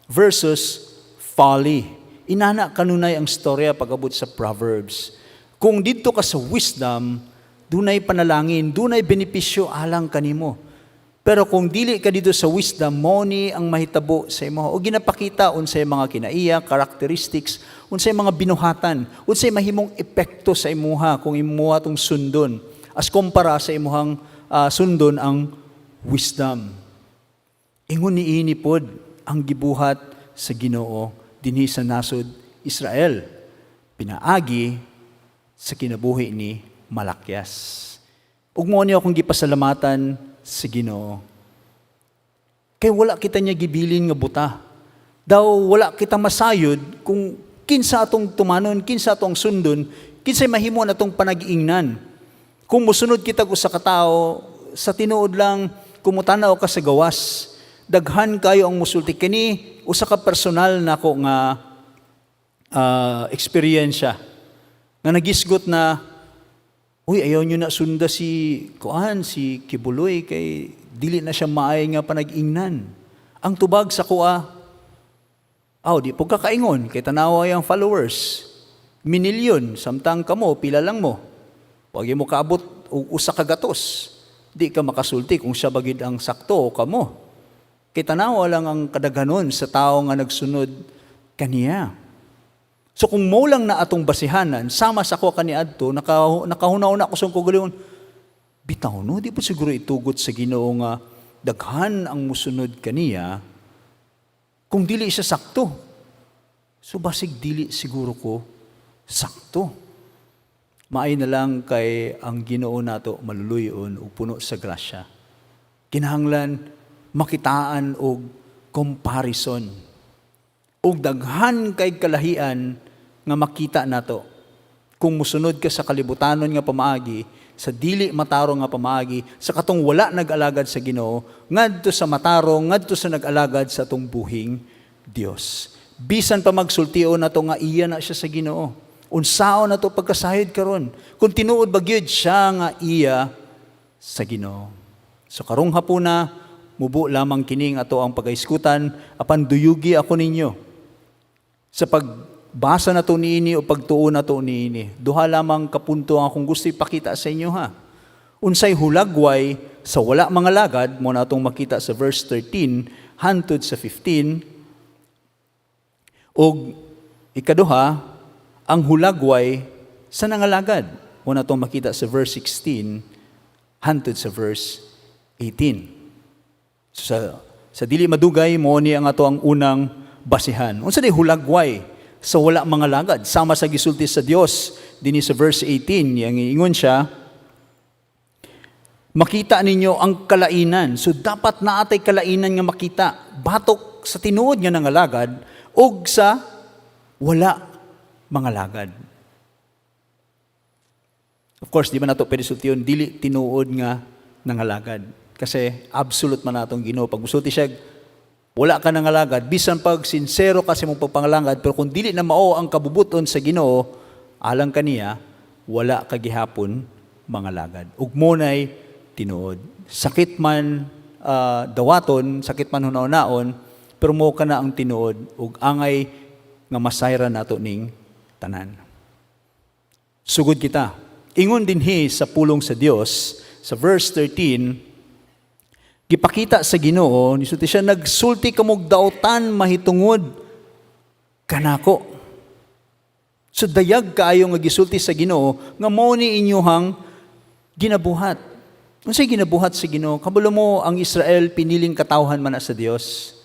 versus folly. Inana kanunay ang storya pag-abot sa Proverbs. Kung didto ka sa wisdom, dunay panalangin, dunay benepisyo alang kanimo. Pero kung dili ka dito sa wisdom, mo ni ang mahitabo sa imo. O ginapakita unsay mga kinaiya, characteristics, unsay mga binuhatan, unsay mahimong epekto sa imuha kung imuha tong sundon as kumpara sa imuhang sundon ang wisdom. Ingon ni ini pod ang gibuhat sa Ginoo dinhi sa nasod Israel, pinaagi sa kinabuhi ni Malakias. Ug mo ni akong gipasalamatan sa Ginoo. Kay wala kita niya gibilin nga buta. Daw wala kita masayod kung kinsa atong tumanon, kinsa atong sundon, kinsay mahimo na atong panagiingnan. Kung musunod kita usa ka tawo, sa tinuod lang, kung mutanaw ka sa gawas, daghan kayo ang musulti. Kini usa ka personal nako nga eksperyensya nga nagisgot na, "Uy, ayaw nyo na sunda si kuan, si Kibuloy, kay dili na siya maay nga panag-ingnan." Ang tubag sa kuha, "Aw, di po kakaingon, kay tanawa ang followers. Minilyon, samtang kamo, pila lang mo. Wag mo kaabot og usa ka gatos. Di ka makasulti kung siya bagid ang sakto o kamo." Kay tanawa lang ang kadaghanon sa tao nga nagsunod kaniya. So kung mo lang na atong basihanan, sama sa ko kaniadto, nakahuna-huna ko sa kagalingon, bitaw no, di po siguro itugot sa Ginoo nga daghan ang musunod kaniya kung dili siya sakto. So basig dili siguro ko sakto. Maay na lang kay ang Ginoo nato maluluyon ug puno sa grasya. Kinahanglan makitaan og comparison ug daghan kay kalahian nga makita nato kung musunod ka sa kalibutanon nga pamaagi, sa dili matarong nga pamaagi, sa katong wala nag-alagad sa Ginoo, ngadto sa matarong, ngadto sa nag-alagad sa atong buhing Dios. Bisan pa magsultion nato nga iya na siya sa Ginoo. Unsaon nato pagkasayod karon kung tinuod ba gyud siya nga iya sa Ginoo? So karong hapuna, mubo lamang kining ato ang pagaiskutan, apan duyugi ako ninyo sa pagbasa nato niini o pagtuo nato niini. Duha lamang kapunto ang akong gusto ipakita sa inyo ha. Unsay hulagway sa wala mangalagad, mo natong makita sa verse 13 hantod sa 15. Ug ikaduha, ang hulagway sa nangalagad, mo natong makita sa verse 16 hantod sa verse 18. So, sa dili madugay, mo ni ang ato ang unang basihan. Unsa day hulagway sa wala mangalagad? Sama sa gisulti sa Dios dinhi sa verse 18, yang ingon siya, "Makita ninyo ang kalainan." So dapat naatay kalainan nga makita batok sa tinuod nga nangalagad og sa wala mangalagad. Of course, di ba nato pwede sultiyon dili tinuod nga nangalagad? Kasi absolute man natong Ginoo. Pag musulti siya, wala ka nangalagad, bisan pag sinsero ka sa imong pagpangalagad, pero kung dili na mao ang kabubuton sa Ginoo, alang kaniya, wala ka gihapon mga lagad. Ug mo nay tinuod. Sakit man dawaton, sakit man hunahunaon, pero mo kana ang tinuod ug angay nga masayran nato ning tanan. Sugod kita. Ingon dinhi sa pulong sa Dios sa verse 13, gipakita sa Ginoo, nisulti siya, "Nagsulti kamog dautan mahitungod kanako." So dayag kaayo nga gisulti sa Ginoo nga mao ni inyuhang ginabuhat. Unsay ginabuhat sa Ginoo? Kabalo mo ang Israel, piniling katawhan man na sa Dios.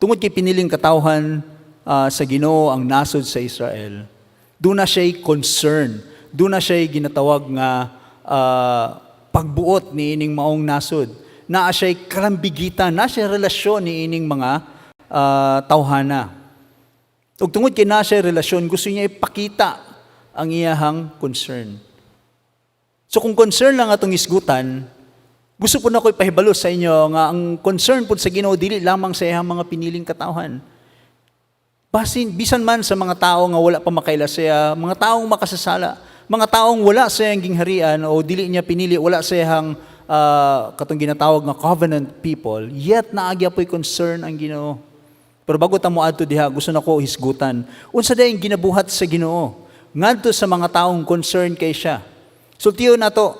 Tungod kay piniling katawhan sa Ginoo ang nasod sa Israel, duna siya'y concern, duna siya'y ginatawag nga pagbuot ni ining maong nasod. Naa siya'y kalambigitan, naa siya'y relasyon ni ining mga tawhana. Ug tungod kay naa siya'y relasyon, gusto niya ipakita ang iyahang concern. So kung concern lang atong isgutan, gusto po nako ipahibalo sa inyo nga ang concern po sa Ginoo dili lamang sa iyang mga piniling katawhan. Basin, bisan man sa mga tao nga wala pa makaila siya, mga taong makasasala, mga taong wala sa iyang gingharian o dili niya pinili, wala sa iyang katong ginatawag nga covenant people, yet naa gyapoy concern ang Ginoo. Pero bago ta moadto diha, gusto nako hisgutan. Unsa day ang ginabuhat sa Ginoo ngadto sa mga taong concern kay siya? Sultiyon nato.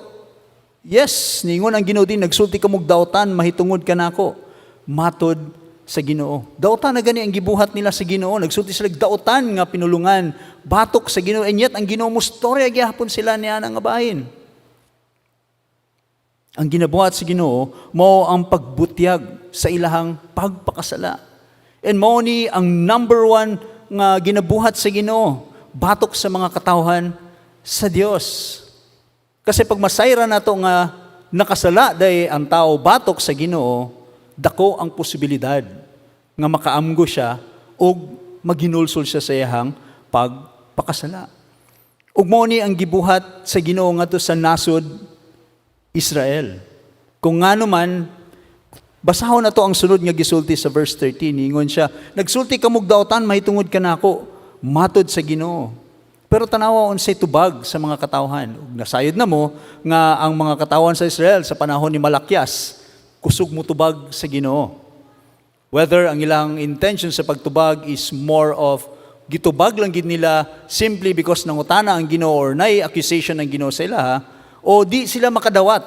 Yes, ningon ang Ginoo din, "Nagsulti kamog dautan mahitungod kanako." Matod sa Ginoo, dautan na gani ang gibuhat nila sa Ginoo. Nagsulti sila dautan nga pinulungan batok sa Ginoo, and yet ang Ginoo mustorya gyapon sila niya nga bahin. Ang ginabuhat sa Ginoo mao ang pagbutyag sa ilahang pagpakasala. And mao ni ang number one nga ginabuhat sa Ginoo batok sa mga katawhan sa Dios. Kasi pag masayra nato nga nakasala day ang tao batok sa Ginoo, dako ang posibilidad nga makaamgo siya og maginulsol siya sa iyahang pagpakasala. Ug mao ni ang gibuhat sa Ginoo ngadto sa nasod Israel. Kung ngano man, basahon na to ang sunod nga gisulti sa verse 13. Ingon siya, "Nagsulti kamog dautan mahitungod kanako," matod sa Ginoo. Pero tanawa unsay tubag sa mga katawhan. Ug nasayod na mo nga ang mga katawhan sa Israel sa panahon ni Malakias, kusog mo tubag sa Ginoo. Whether ang ilang intention sa pagtubag is more of gitubag lang gid nila simply because nangutana ang Ginoo or nay accusation ng Ginoo sa ila o di sila makadawat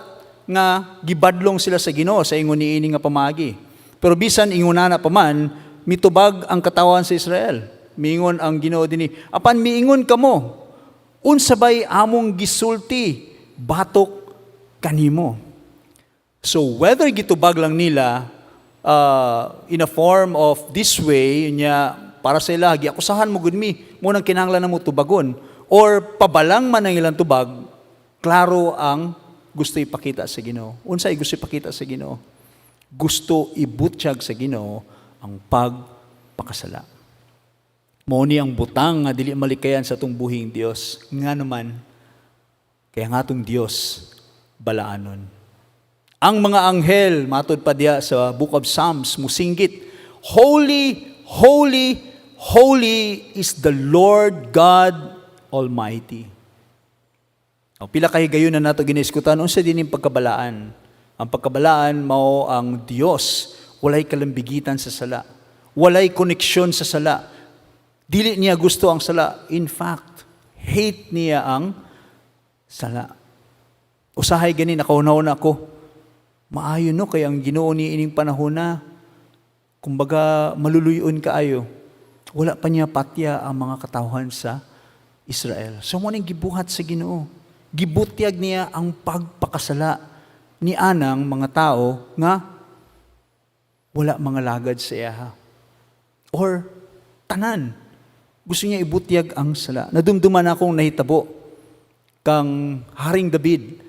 nga gibadlong sila sa Ginoo sa ingon niini nga pamaagi. Pero bisan ingonana pa man, mitubag ang katawan sa Israel. Miingon ang Ginoo dinhi, "Apan miingon kamo, unsa bay among gisulti batok kanimo?" So whether gitubag lang nila in a form of this way nya para sa ila giakusahan mo gud mi mo nang kinahanglan na mo tubagon or pabalang man ang ilang tubag, klaro ang gusto ipakita sa Ginoo. Unsay gusto ipakita sa Ginoo? Gusto ibutyag sa Ginoo ang pagpakasala. Mao ni ang butang nga dili malikayan sa atong buhing Dios. Nga naman, kaya nga atong Dios balaanon. Ang mga anghel, matod pa diya sa Book of Psalms, musinggit, "Holy, holy, holy is the Lord God Almighty." O, pila kay gayon na nato giniskutan, unsa din yung pagkabalaan? Ang pagkabalaan mao ang Dios walay kalambigitan sa sala. Walay koneksyon sa sala. Dili niya gusto ang sala. In fact, hate niya ang sala. Usahay gani nakahuna ako. Maayo no kay ang Ginoo ni ining panahon na kumbaga maluluyon kaayo. Wala pa niya patya ang mga katawhan sa Israel. So mo ning gibuhat sa Ginoo. Gibutyag niya ang pagpakasala ni anang mga tao nga wala mga lagad sa iya. Or tanan. Gusto niya ibutyag ang sala. Nadumduman akong nahitabo kang Haring David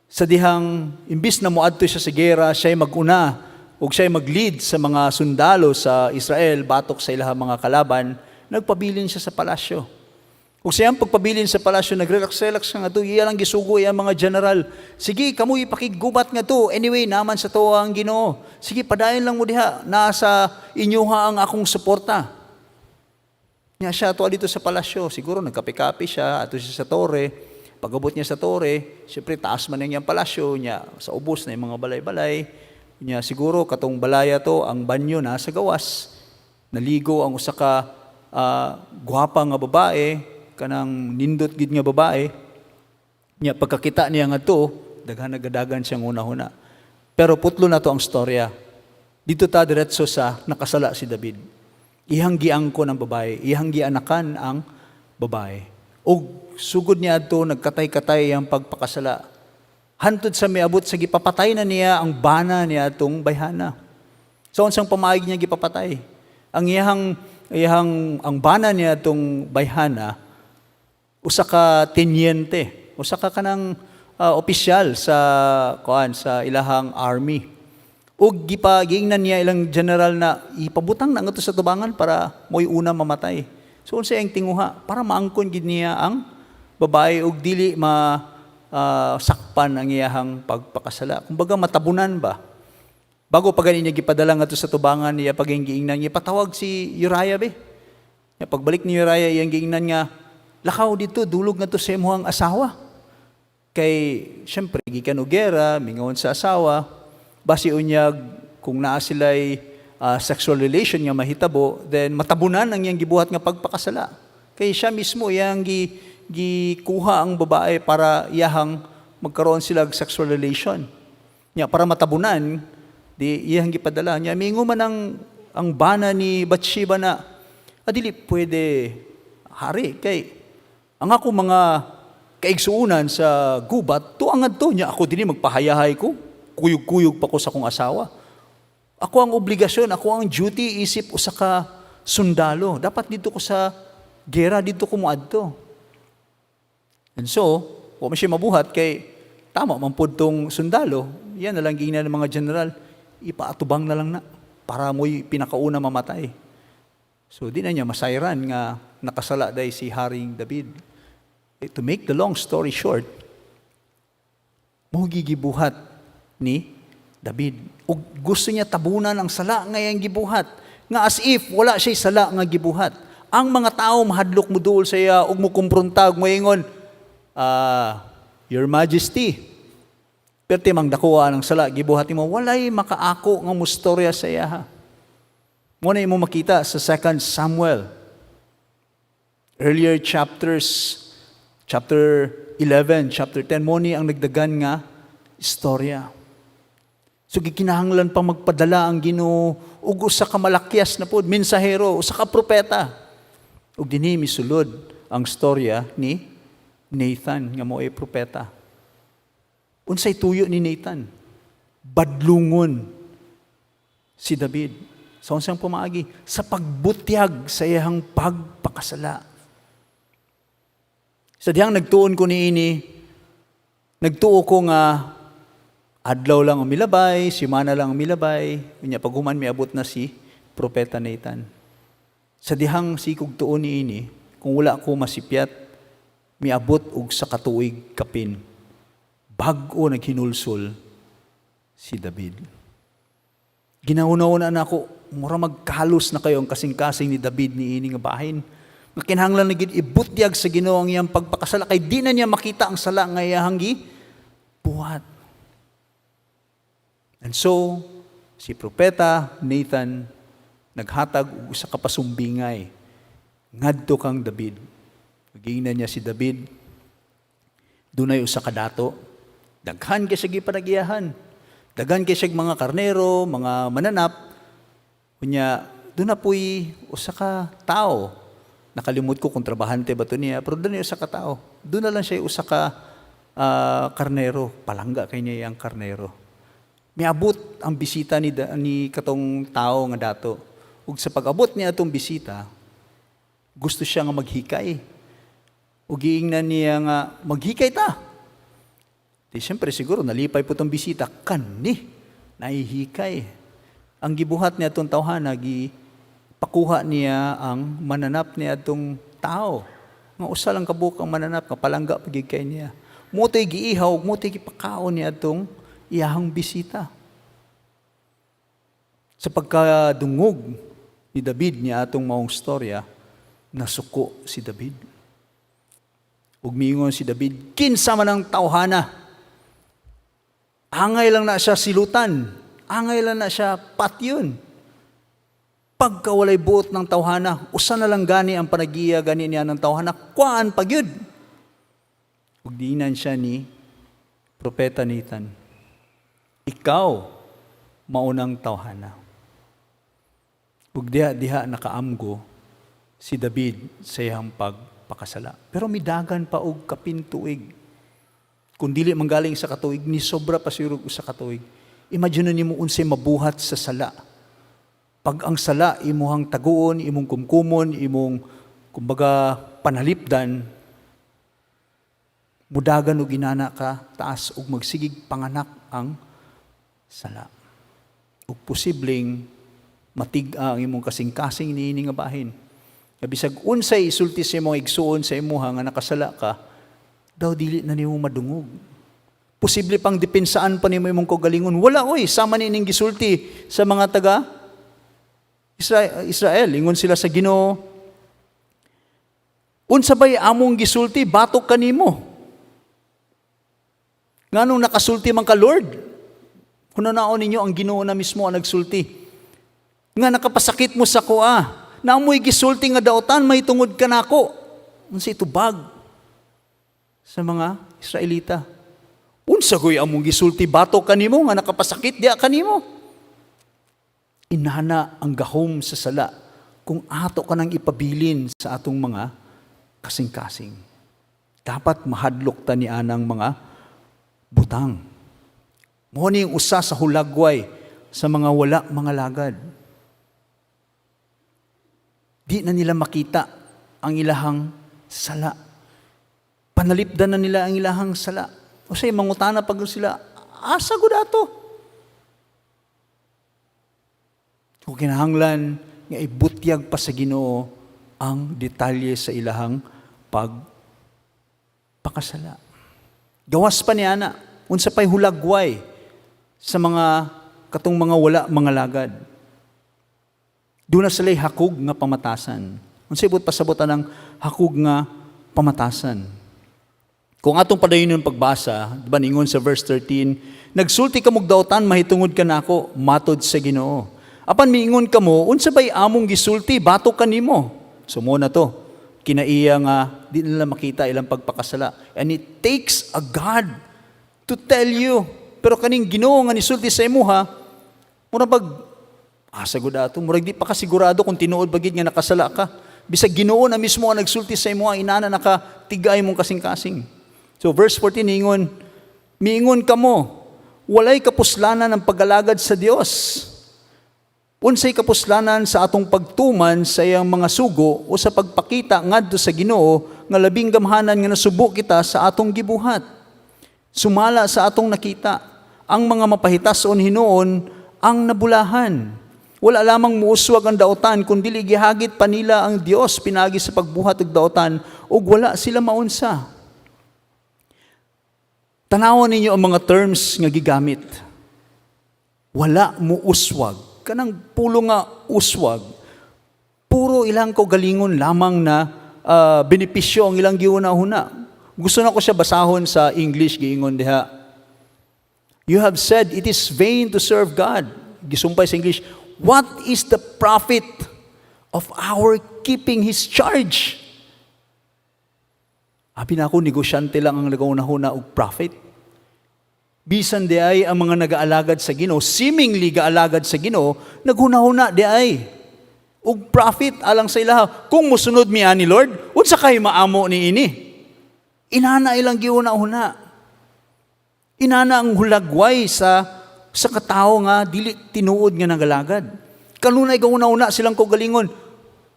sa dihang imbis na moadto siya sa gera, siya'y maguna ug siya'y mag-lead sa mga sundalo sa Israel batok sa ilahang mga kalaban, nagpabilin siya sa palasyo. Ug siyang pagpabilin sa palasyo, nag-relax-relax nga to, iya lang gisugo iya mga general. "Sige, kamo ipakiggubat nga to. Anyway, naman sa to ang Ginoo. Sige, padayon lang mo diha. Nasa inyuha ang akong suporta." Nya siya ato dito sa palasyo. Siguro nagkape-kape siya, ato siya sa tore. Pag-abot niya sa tore, siyempre taas man ang iyang palasyo niya, sa ubos na yung mga balay-balay. Niya siguro katong balaya to, ang banyo na sa gawas. Naligo ang usa ka gwapa nga babae, kanang nindot gid nga babae. Nya pagkakita niya ngadto, daghan nagadagan siyang una-una. Pero putlo na to ang storya. Dito ta diretso sa nakasala si David. Iyang giangkon ang babae, iyang gianakan ang babae. Og sugod niya adto, nagkatay-katay ang pagpakasala. Hantod sa miabot sa gipapatay na niya ang bana niya atong bayhana. So unsang pamaagi niya gipapatay? Ang iyang ang bana niya atong bayhana usa ka tenyente, usa ka kanang opisyal sa kuan, sa ilahang army. Ug giingnan niya ilang general na ipabutang na ngadto sa tubangan para mo'y una mamatay. So unsa iyang tinguha para maangkon gid niya ang babae ug dili ma sakpan ang iyahang pagpakasala. Kumbaga matabunan ba? Bago pa gani niya gipadala ngadto sa tubangan niya, pag giingnan niya, patawag si Uriah be. Nya pagbalik ni Uriah, iyang giingnan nga, "Lakaw dito, dulog ngadto sa imong asawa." Kay syempre gikan og gera, mingawon sa asawa, basi unyag kung naa sila'y sexual relation nga mahitabo, then matabunan ang iyang gibuhat nga pagpakasala. Kay siya mismo iyang gikuha ang babae para iyahang magkaroon sila og sexual relation. Nya para matabunan, di iyang gipadala. Nya mingo man ang bana ni Bathsheba na, "Dili pwede, hari, kay ang ako mga kaigsuunan sa gubat, tuang ngadto niya ako dinhi magpahayahay ko, kuyog-kuyog pa ko sa akong asawa. Ako ang obligasyon, ako ang duty isip usa ka sundalo. Dapat dito ko sa gera, dito ko moadto." And so, wa man siya mabuhat kay tama man pud tong sundalo. Yan na lang giingnan ng mga general, ipaatubang na lang na para mo'y pinakauna mamatay. So di na niya masayran nga nakasala day si Haring David. To make the long story short, mao gigibuhat ni David. Ug gusto niya tabunan ang sala nga iyang gibuhat. Nga as if wala siya sala nga gibuhat. Ang mga tao mahadlok mo duol sa iya ug mo kumpronta ug moingon, "Your Majesty, perti mang dakuha ng sala gibuhat nimo." Walay makaako nga mustorya sa iya. Mo na imo makita sa 2 Samuel. Earlier chapters, chapter 11, chapter 10, mo ni ang nagdagan nga istorya. So gikinahanglan pa magpadala ang Ginoo ug usa ka malakyas na pod mensahero, usa ka propeta. Ug dinhi misulod ang storya ni Nathan nga mo'y propeta. Unsay tuyo ni Nathan? Badlungon si David. Sa unsang pamaagi? Sa pagbutyag sa iyang pagpakasala. Sa dihang nagtuon ko niini, nagtuo ko nga adlaw lang ang milabay, simana lang ang milabay, unya paghuman miabot na si Propeta Nathan. Sa dihang sikog tuon niini, kung wala ko masipyat, miabot og sa katuig kapin. Bag-o naghinulsol si David. Ginauna-una na ako, mura magkalos na kayo ang kasing-kasing ni David ni ini nga bahin. Nga kinahanglan na gid ibutyag sa Ginoo ang iyang pagpakasala kay di na niya makita ang sala nga iyang gibuhat. And so, si Propeta Nathan naghatag og usa ka pasumbingay ngadto kang David. Giingnan niya si David, dunay usa ka dato. Daghan kay siya gipanagiyahan. Daghan kay siya mga karnero, mga mananap. Unya, doon na po'y usa ka tao. Nakalimot ko kung trabahante ba to niya, pero doon usa ka tao. Doon na lang siya usa ka karnero. Palangga kay niya ang karnero. Miabot ang bisita ni katong tao nga dato. Ug sa pag-abot niya atong bisita, gusto siya nga maghikay. Ug giingnan niya nga maghikay ta. Di siyempre siguro nalipay po tong bisita kani naihikay. Ang gibuhat niya atong tawhana, gi pakuha niya ang mananap niya atong tao. Nga usa lang kabuok ang mananap nga palangga pagid kay niya. Moto'y giihaw, moto'y gipakaon niya atong iyahang bisita. Sa pagkadungog ni David niya atong maong storya, nasuko si David. Ug miingon si David, "Kinsa man ang tawhana? Angay lang na siya silutan. Angay lang na siya patyon. Pagka walay buot ng tawhana, usa na lang gani ang panagiya gani niya ng tawhana, kuan pagyud." Ug diinan siya ni Propeta Nathan, "Ikaw maunang tawhana." Ug diha diha nakaamgo si David sa iyang pagpakasala. Pero midagan pa og kapin tuig. Kung dili manggaling sa katuig, ni sobra pa siguro usa ka tuig. Imagine nimo unsay mabuhat sa sala. Pag ang sala imuhang taguon, imong kumkumon, imong kumbaga panalipdan, mudagan og inana ka taas ug magsigig panganak ang sala. Ug posibleng matig-a ang imong kasing-kasing niini nga bahin. Nga bisag unsay isulti sa imong igsuon sa imuha nga nakasala ka, daw dili na nimo madungog. Posible pang depensaan pa nimo imong kaugalingon. "Wala oy, sama ni ining gisulti sa mga taga Israel." Ingon sila sa Ginoo, "Unsa bay among gisulti batok kanimo? Nganong nakasulti man ka, Lord?" Hunahunaon ninyo, ang Ginoo na mismo ang nagsulti. "Nga nakapasakit mo sa akoa. Naa moy gisulti nga daotan mahitungod kanako." Unsa itubag sa mga Israelita? "Unsa goy among gisulti batok kanimo nga nakapasakit diha kanimo?" Inana ang gahom sa sala kung ato ka nang ipabilin sa atong mga kasing-kasing. Dapat mahadlok ta ni anang mga butang. Mao ni usa sa hulagway sa mga wala mga lagad. Di na nila makita ang ilahang sala. Panalipdan na nila ang ilahang sala. O say, mangutana pag sila, "Asa gud ato?" Kung kinahanglan nga ibutyag pa sa Ginoo ang detalye sa ilahang pagpakasala. Gawas pa niya na, unsa pa'y hulagway sa mga katong mga wala mga lagad. Doon na sila'y hakog nga pamatasan. Unsa ibot pasabotan ng hakog nga pamatasan? Kung atong padayon yung pagbasa, di ba ningon sa verse 13, "Nagsulti kamog dautan mahitungod kanako, matod sa Ginoo. Apan miingon kamo, unsa bay among gisulti batok kanimo?" So mo na to. Kinaiya nga di nila makita ilang pagpakasala. And it takes a God to tell you. Pero kaning Ginoo nga nisulti sa imuha, mura bag asa gud ato, murag di pa ka sigurado kung tinuod ba gid nga nakasala ka. Bisag Ginoo na mismo ang nagsulti sa imuha, inana naka tigay mong kasing-kasing. So verse 14 ingon, "Miingon kamo, walay kapuslanan ang pag-alagad sa Dios. Unsay kapuslanan sa atong pagtuman sa iyang mga sugo o sa pagpakita ngadto sa Ginoo nga labing gamhanan nga nasubo kita sa atong gibuhat? Sumala sa atong nakita, ang mga mapahitason hinuon ang nabulahan. Wala lamang muuswag ang daotan kun dili gihagit pa nila ang Dios pinagi sa pagbuhat og daotan ug wala sila maunsa." Tanawon ninyo ang mga terms nga gigamit. Wala mo uswag. Kanang pulo nga uswag. Puro ilang kaugalingon lamang na benepisyo ang ilang giuna-huna. Gusto na ko siya basahon sa English, giingon diha. "You have said it is vain to serve God." Gisumpay sa English, "What is the profit of our keeping His charge?" Abi na ako, negosyante lang ang nagauna-huna og profit. Bisan di ay ang mga nagaalagad sa Ginoo, seemingly gaalagad sa Ginoo, naghuna-huna di ay og profit alang sa ilaha. Kung musunod mi ani, Lord, unsa kay maamo ni ini? Inana ilang giuna-huna. Inana ang hulagway sa katawo nga dili tinuod nga nagalagad. Kanunay gauna-una silang kaugalingon.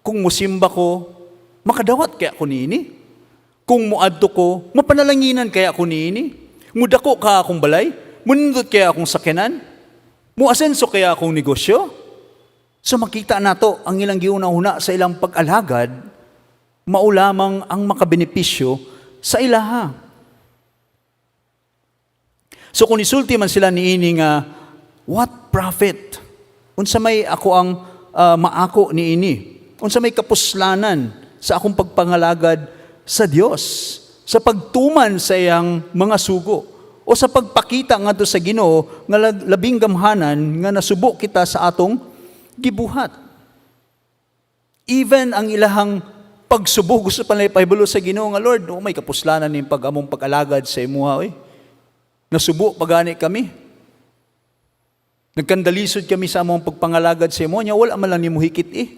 Kung musimba ko, makadawat kaya ko niini? Kung muadto ko, mapanalanginan kaya ko niini? Mudako ka akong balay? Munindot kaya akong sakyanan? Muasenso kaya akong negosyo? So makita nato ang ilang giuna-una sa ilang pag-alagad, mao lamang ang makabenepisyo sa ilaha. So kung isulti man sila niini nga, "What profit? Unsa may ako ang maako niini? Unsa may kapuslanan sa akong pagpangalagad sa Dios?" Sa pagtuman sa iyang mga sugo o sa pagpakita ngadto sa Ginoo nga labing gamhanan nga nasubo kita sa atong gibuhat. Even ang ilahang pagsubo, gusto pa nila ipahibalo sa Ginoo nga, "Lord, oh, may kapuslanan ning pag among pag-alagad sa imuha oy. Nasubo pa gani kami. Nagkandalisod kami sa among pagpangalagad sa imo nya wala man lang nimo hikit eh.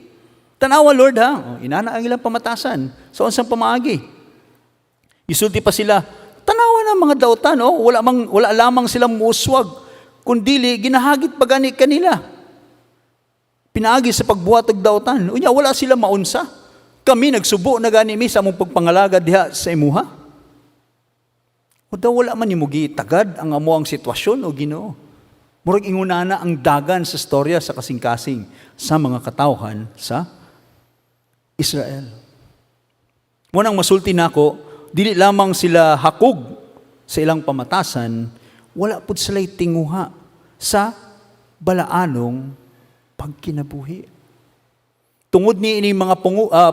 Tanawa, Lord, ha." Oh, inana ang ilang pamatasan. Sa unsang pamaagi. Isulti pa sila, "Tanawa na mga dautan, oh, wala lamang silang muuswag, kundili ginahagit pa gani kanila. Pinaagi sa pagbuhat og dautan. Unya wala sila maunsa. Kami nagsubo na gani mi sa among pagpangalagad diha sa imuha. O daw wala man nimo gitagad ang amo ang sitwasyon o Ginoo." Murag ingunana ang dagan sa storya sa kasing-kasing sa mga katawhan sa Israel. Mao nang masulti nako, dili lamang sila hakog sa ilang pamatasan, wala pud sila'y tinguha sa balaanong pagkinabuhi. Tungod ni ini mga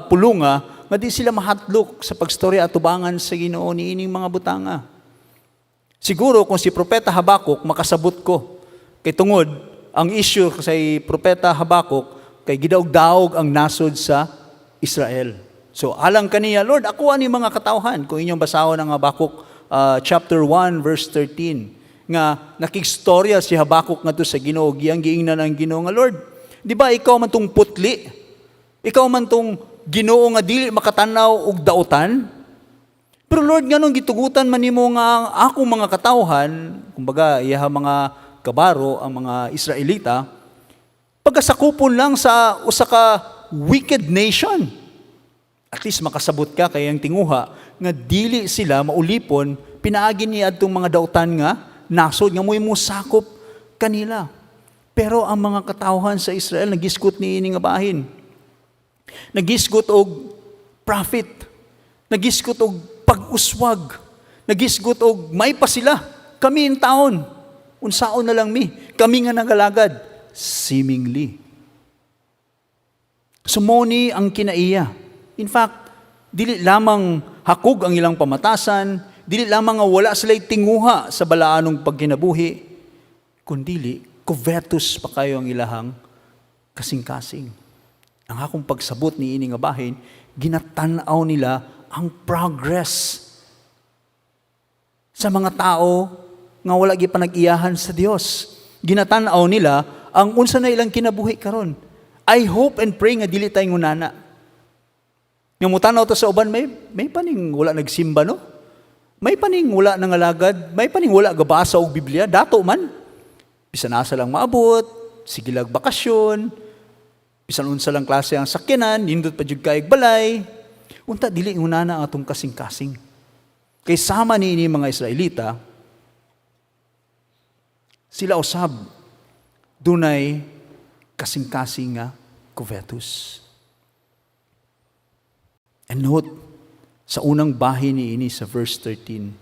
pulunga, nga di sila mahadlok sa pagstorya atubangan sa Ginoo ni ining mga butanga. Siguro kung si Propeta Habakuk makasabot ko. Kay tungod ang issue sa Propeta Habakuk kay gidaog-daog ang nasod sa Israel. So alang kaniya, "Lord, ako ani mga katawhan." Kung inyong basahon ang Habakuk chapter 1 verse 13 nga nakigstorya si Habakuk ngadto sa Ginoo, giyang giingnan ang Ginoo nga, "Lord, di ba ikaw man tong putli? Ikaw man tong Ginoo nga dili makatanaw og dautan? Pero Lord, nganong gitugutan man nimo nga ang akong mga katawhan," kumbaga iyaha mga kabaro ang mga Israelita, "pagkasakupon lang sa usa ka wicked nation?" At least makasabot ka kay ang tinguha nga dili sila maulipon pinaagi ni adtong mga dautan nga nasod nga mo'y mosakop kanila. Pero ang mga katawhan sa Israel nagisgot ni ini nga bahin. Nagisgot og profit. Nagisgot og pag-uswag. Nagisgot og may pa sila. Kami in taon. Unsaon na lang mi. Kami nga nagalagad. Seemingly. So mao ni ang kinaiya. In fact, dili lamang hakog ang ilang pamatasan, dili lamang nga wala sila'y tinguha sa balaanong pagkinabuhi, kundili covetous pa kayo ang ilahang kasing-kasing. Ang akong pagsabot ni ini nga bahin, ginatan-aw nila ang progress sa mga tao nga wala gi panag-iyahan sa Dios. Ginatan-aw nila ang unsa na ilang kinabuhi karon. I hope and pray nga dili tayo ngunana. Nga mutanaw ta sa uban, may paning wala nagsimba, no? May paning wala nangalagad, may paning wala gabasa og Biblia, dato man. Bisan asa lang maabot, sige lag bakasyon, bisan unsa lang klase ang sakyanan, nindot pa jud kaayog balay. Unta dili ngunana ang atong kasing-kasing. Kay sama ni ini mga Israelita, sila usab dunay kasing-kasing nga covetous. And note, sa unang bahin ni ini sa verse 13,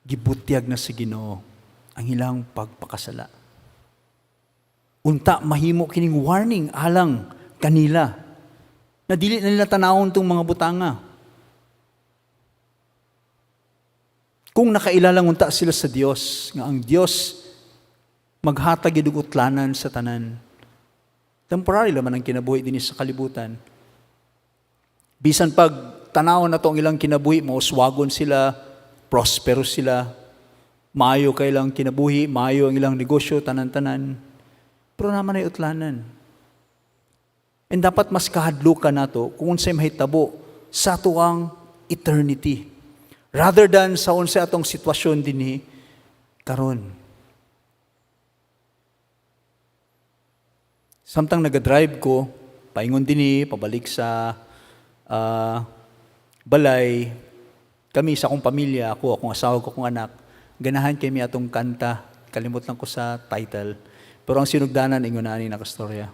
gibutyag na sa Ginoo ang ilang pagpakasala. Unta mahimo kining warning alang kanila na dili na nila tanawon tong mga butanga. Kung nakailalang unta sila sa Dios, nga ang Dios maghatag og utlanan sa tanan. Temporary laman ang kinabuhi dinhi sa kalibutan. Bisan pag tanaw na to ang ilang kinabuhi, mauswagon sila, prosperous sila, maayo kay ilang kinabuhi, maayo ang ilang negosyo, tanan-tanan. Pero naman ay utlanan. And dapat mas kahadlukan nato kung unsay mahitabo sa atuang eternity, rather than sa unsay atong sitwasyon dinhi karon. Samtang naga-drive ko, paingon dinhi, pabalik sa balay, kami sa akong pamilya, ako, akong asawa, akong anak, ganahan kami atong kanta, kalimot lang ko sa title, pero ang sinugdanan, ingon ani nakastorya.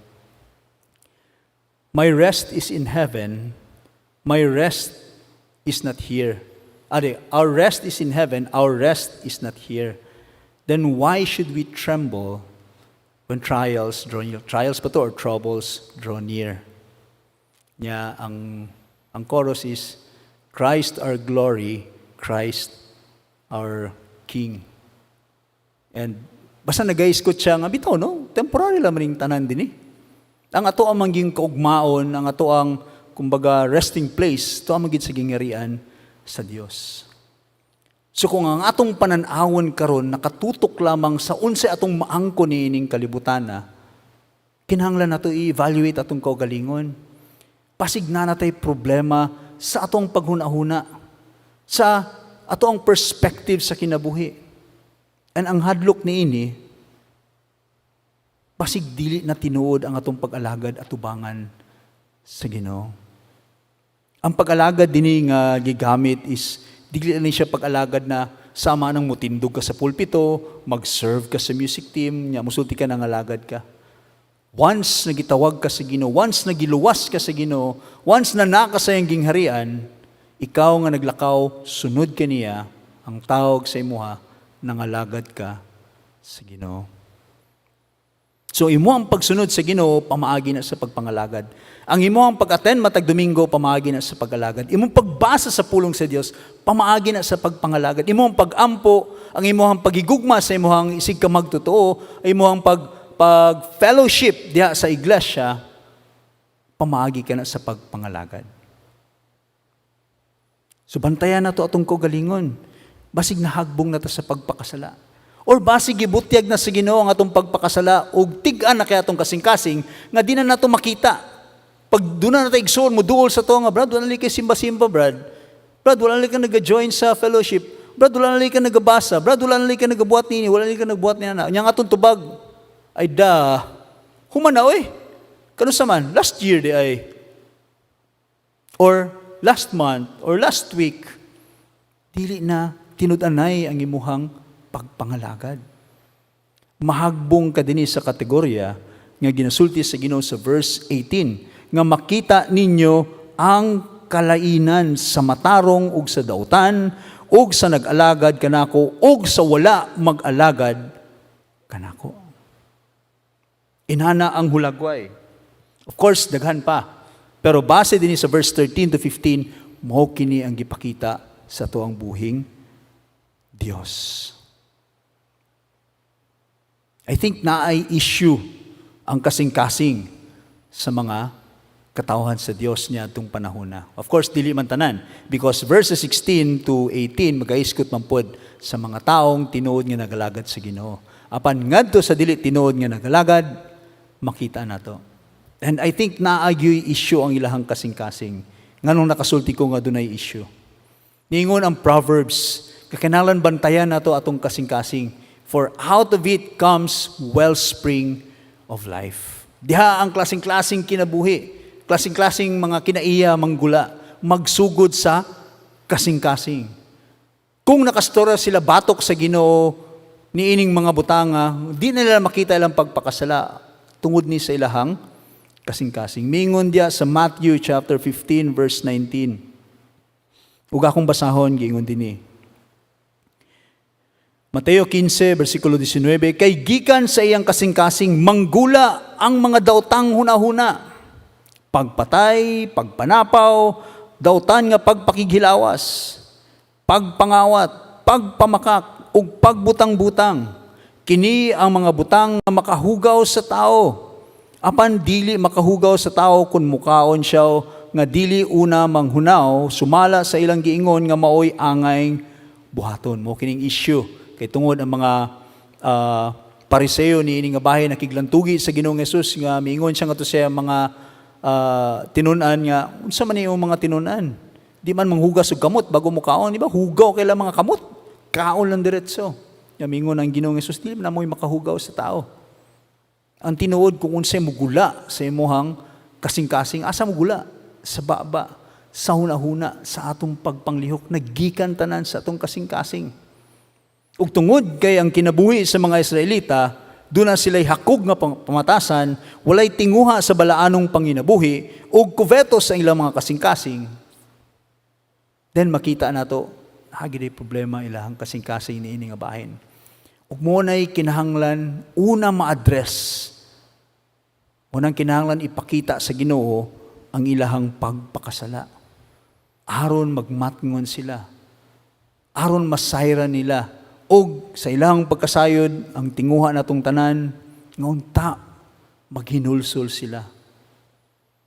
"My rest is in heaven, my rest is not here." Ade, "Our rest is in heaven, our rest is not here. Then why should we tremble when trials draw near?" Trials pa to or troubles draw near. Nya, ang chorus is, Christ our glory, Christ our King. And basta nagaiskot siya nga bitaw, no? Temporary lang maning tanan din eh. Ang ato ang mangging kaugmaon, ang ato ang kumbaga resting place, to ang magid sa gingharian sa Dios. So kung ang atong panan-awon karon nakatutok lamang sa unsay atong maangko niining kalibutan na, kinahanglan nato i-evaluate atong kaugalingon. Pasig na natay problema sa atong paghuna-huna, sa ato ang perspective sa kinabuhi. And ang hadlok niini, basig dili na tinuod ang atong pag-alagad atubangan sa Ginoo. Ang pag-alagad dinhi nga gigamit is dili na ni siya pag-alagad na sama ng mutindog ka sa pulpito, mag-serve ka sa music team, nya musulti ka nang alagad ka. Once na gitawag ka sa Ginoo, once na giluwas ka sa Ginoo, once na naka sa iyang gingharian, ikaw nga naglakaw, sunod kaniya, ang tawag sa imuha, nangalagad ka sa Ginoo. So imo ang pagsunod sa Ginoo pamaagi na sa pagpangalagad. Ang imo ang pag-attend matag Domingo pamaagi na sa pag-alagad. Imong pagbasa sa pulong sa Dios pamaagi na sa pagpangalagad. Imo ang pag-ampo, ang imo ang pagigugma sa imong isig ka magtotoo, imo ang pag fellowship diha sa iglesia, pamaagi ka na sa pagpangalagad. So bantayan na to atong kaugalingon. Basig nahagbong na ta sa pagpakasala. Or basig gibutyag na sa Ginoo ang atong pagpakasala ug tig-an na kay atong kasing-kasing nga di na nato makita. Pag doon na nato igsoon mo duol sa to nga, "Brad, wala na kay simba-simba, Brad. Brad, wala na ka nag-join sa fellowship. Brad, wala na ka nagabasa. Brad, wala na ka nagabuhat nini, wala na ka nagbuhat niya." Nya nga atong tubag ay da. Human na oy. Kano sa man last year di ay or last month or last week, dili na tinud-anay ang imuhang pagpangalagad. Mahagbong ka dinhi sa kategorya nga ginasulti sa Ginoo sa verse 18 nga makita ninyo ang kalainan sa matarong ug sa dautan ug sa nag-alagad kanako ug sa wala mag-alagad kanako. Inana ang hulagway. Of course, daghan pa. Pero base din sa verse 13 to 15, mao kini ang gipakita sa tuang buhing Dios. I think naay issue ang kasing-kasing sa mga katawhan sa Dios niya itong panahon na. Of course, dili man tanan because verses 16 to 18 magaiskot man pod sa mga taong tinuod nga nagalagad sa Ginoo. Apan ngadto sa dili tinuod nga nagalagad, makita nato. And I think naagyoy issue ang ilahang kasing-kasing. Nganong nakasulti ko nga dunay issue? Niingon ang Proverbs, kakinahanglan bantayan nato atong kasing-kasing. For out of it comes wellspring of life. Diha ang klaseng-klaseng kinabuhi, klaseng-klaseng mga kinaiya manggula, magsugod sa kasing-kasing. Kung nakastorya sila batok sa Ginoo niining mga butanga, di nila makita ilang pagpakasala tungod ni sa ilahang kasing-kasing. Mingon diya sa Matthew chapter 15 verse 19. Ug akong basahon giingon dinhi. Mateo 15, versikulo 19, "Kay gikan sa iyang kasing-kasing manggula ang mga daotang hunahuna, pagpatay, pagpanapaw, dautan nga pagpakighilawas, pagpangawat, pagpamakak, ug pagbutang-butang. Kini ang mga butang nga makahugaw sa tao. Apan dili makahugaw sa tao kung mukaon siya nga dili una manghunaw sumala sa ilang giingon nga maoy angay buhaton." Mo kining issue kay tungod ang mga Pariseo ni nga bahin nakiglantugi sa Ginoong Hesus nga miingon siya ngadto sa mga tinun-an nga, "Unsa man iyong mga tinun-an? Di man manghugas og kamot bago mo kaon, di ba? Hugaw kay mga kamot. Kaon lang diretso." Nga miingon ang Ginoong Hesus, dili man mo'y makahugaw sa tao. Ang tinuod kung unsay mugula sa imuhang kasing-kasing, asa mugula? Sa baba, sa hunahuna, sa atong pagpanglihok, naggikan tanan sa atong kasing-kasing. Ug tungod kay ang kinabuhi sa mga Israelita, doon na sila'y hakog nga pamatasan, walay tinguha sa balaanong panginabuhi, ug kuveto sa ilang mga kasing-kasing, then makita nato, hagi day problema ilahang kasing-kasing niini nga bahin. Ug mo na'y kinahanglan una ma-address. Unang kinahanglan ipakita sa Ginoo ang ilahang pagpakasala. Aron magmatngon sila. Aron masayran nila. Og sa ilang pagkasayod, ang tinguha natong tanan, nga unta maghinulsol sila.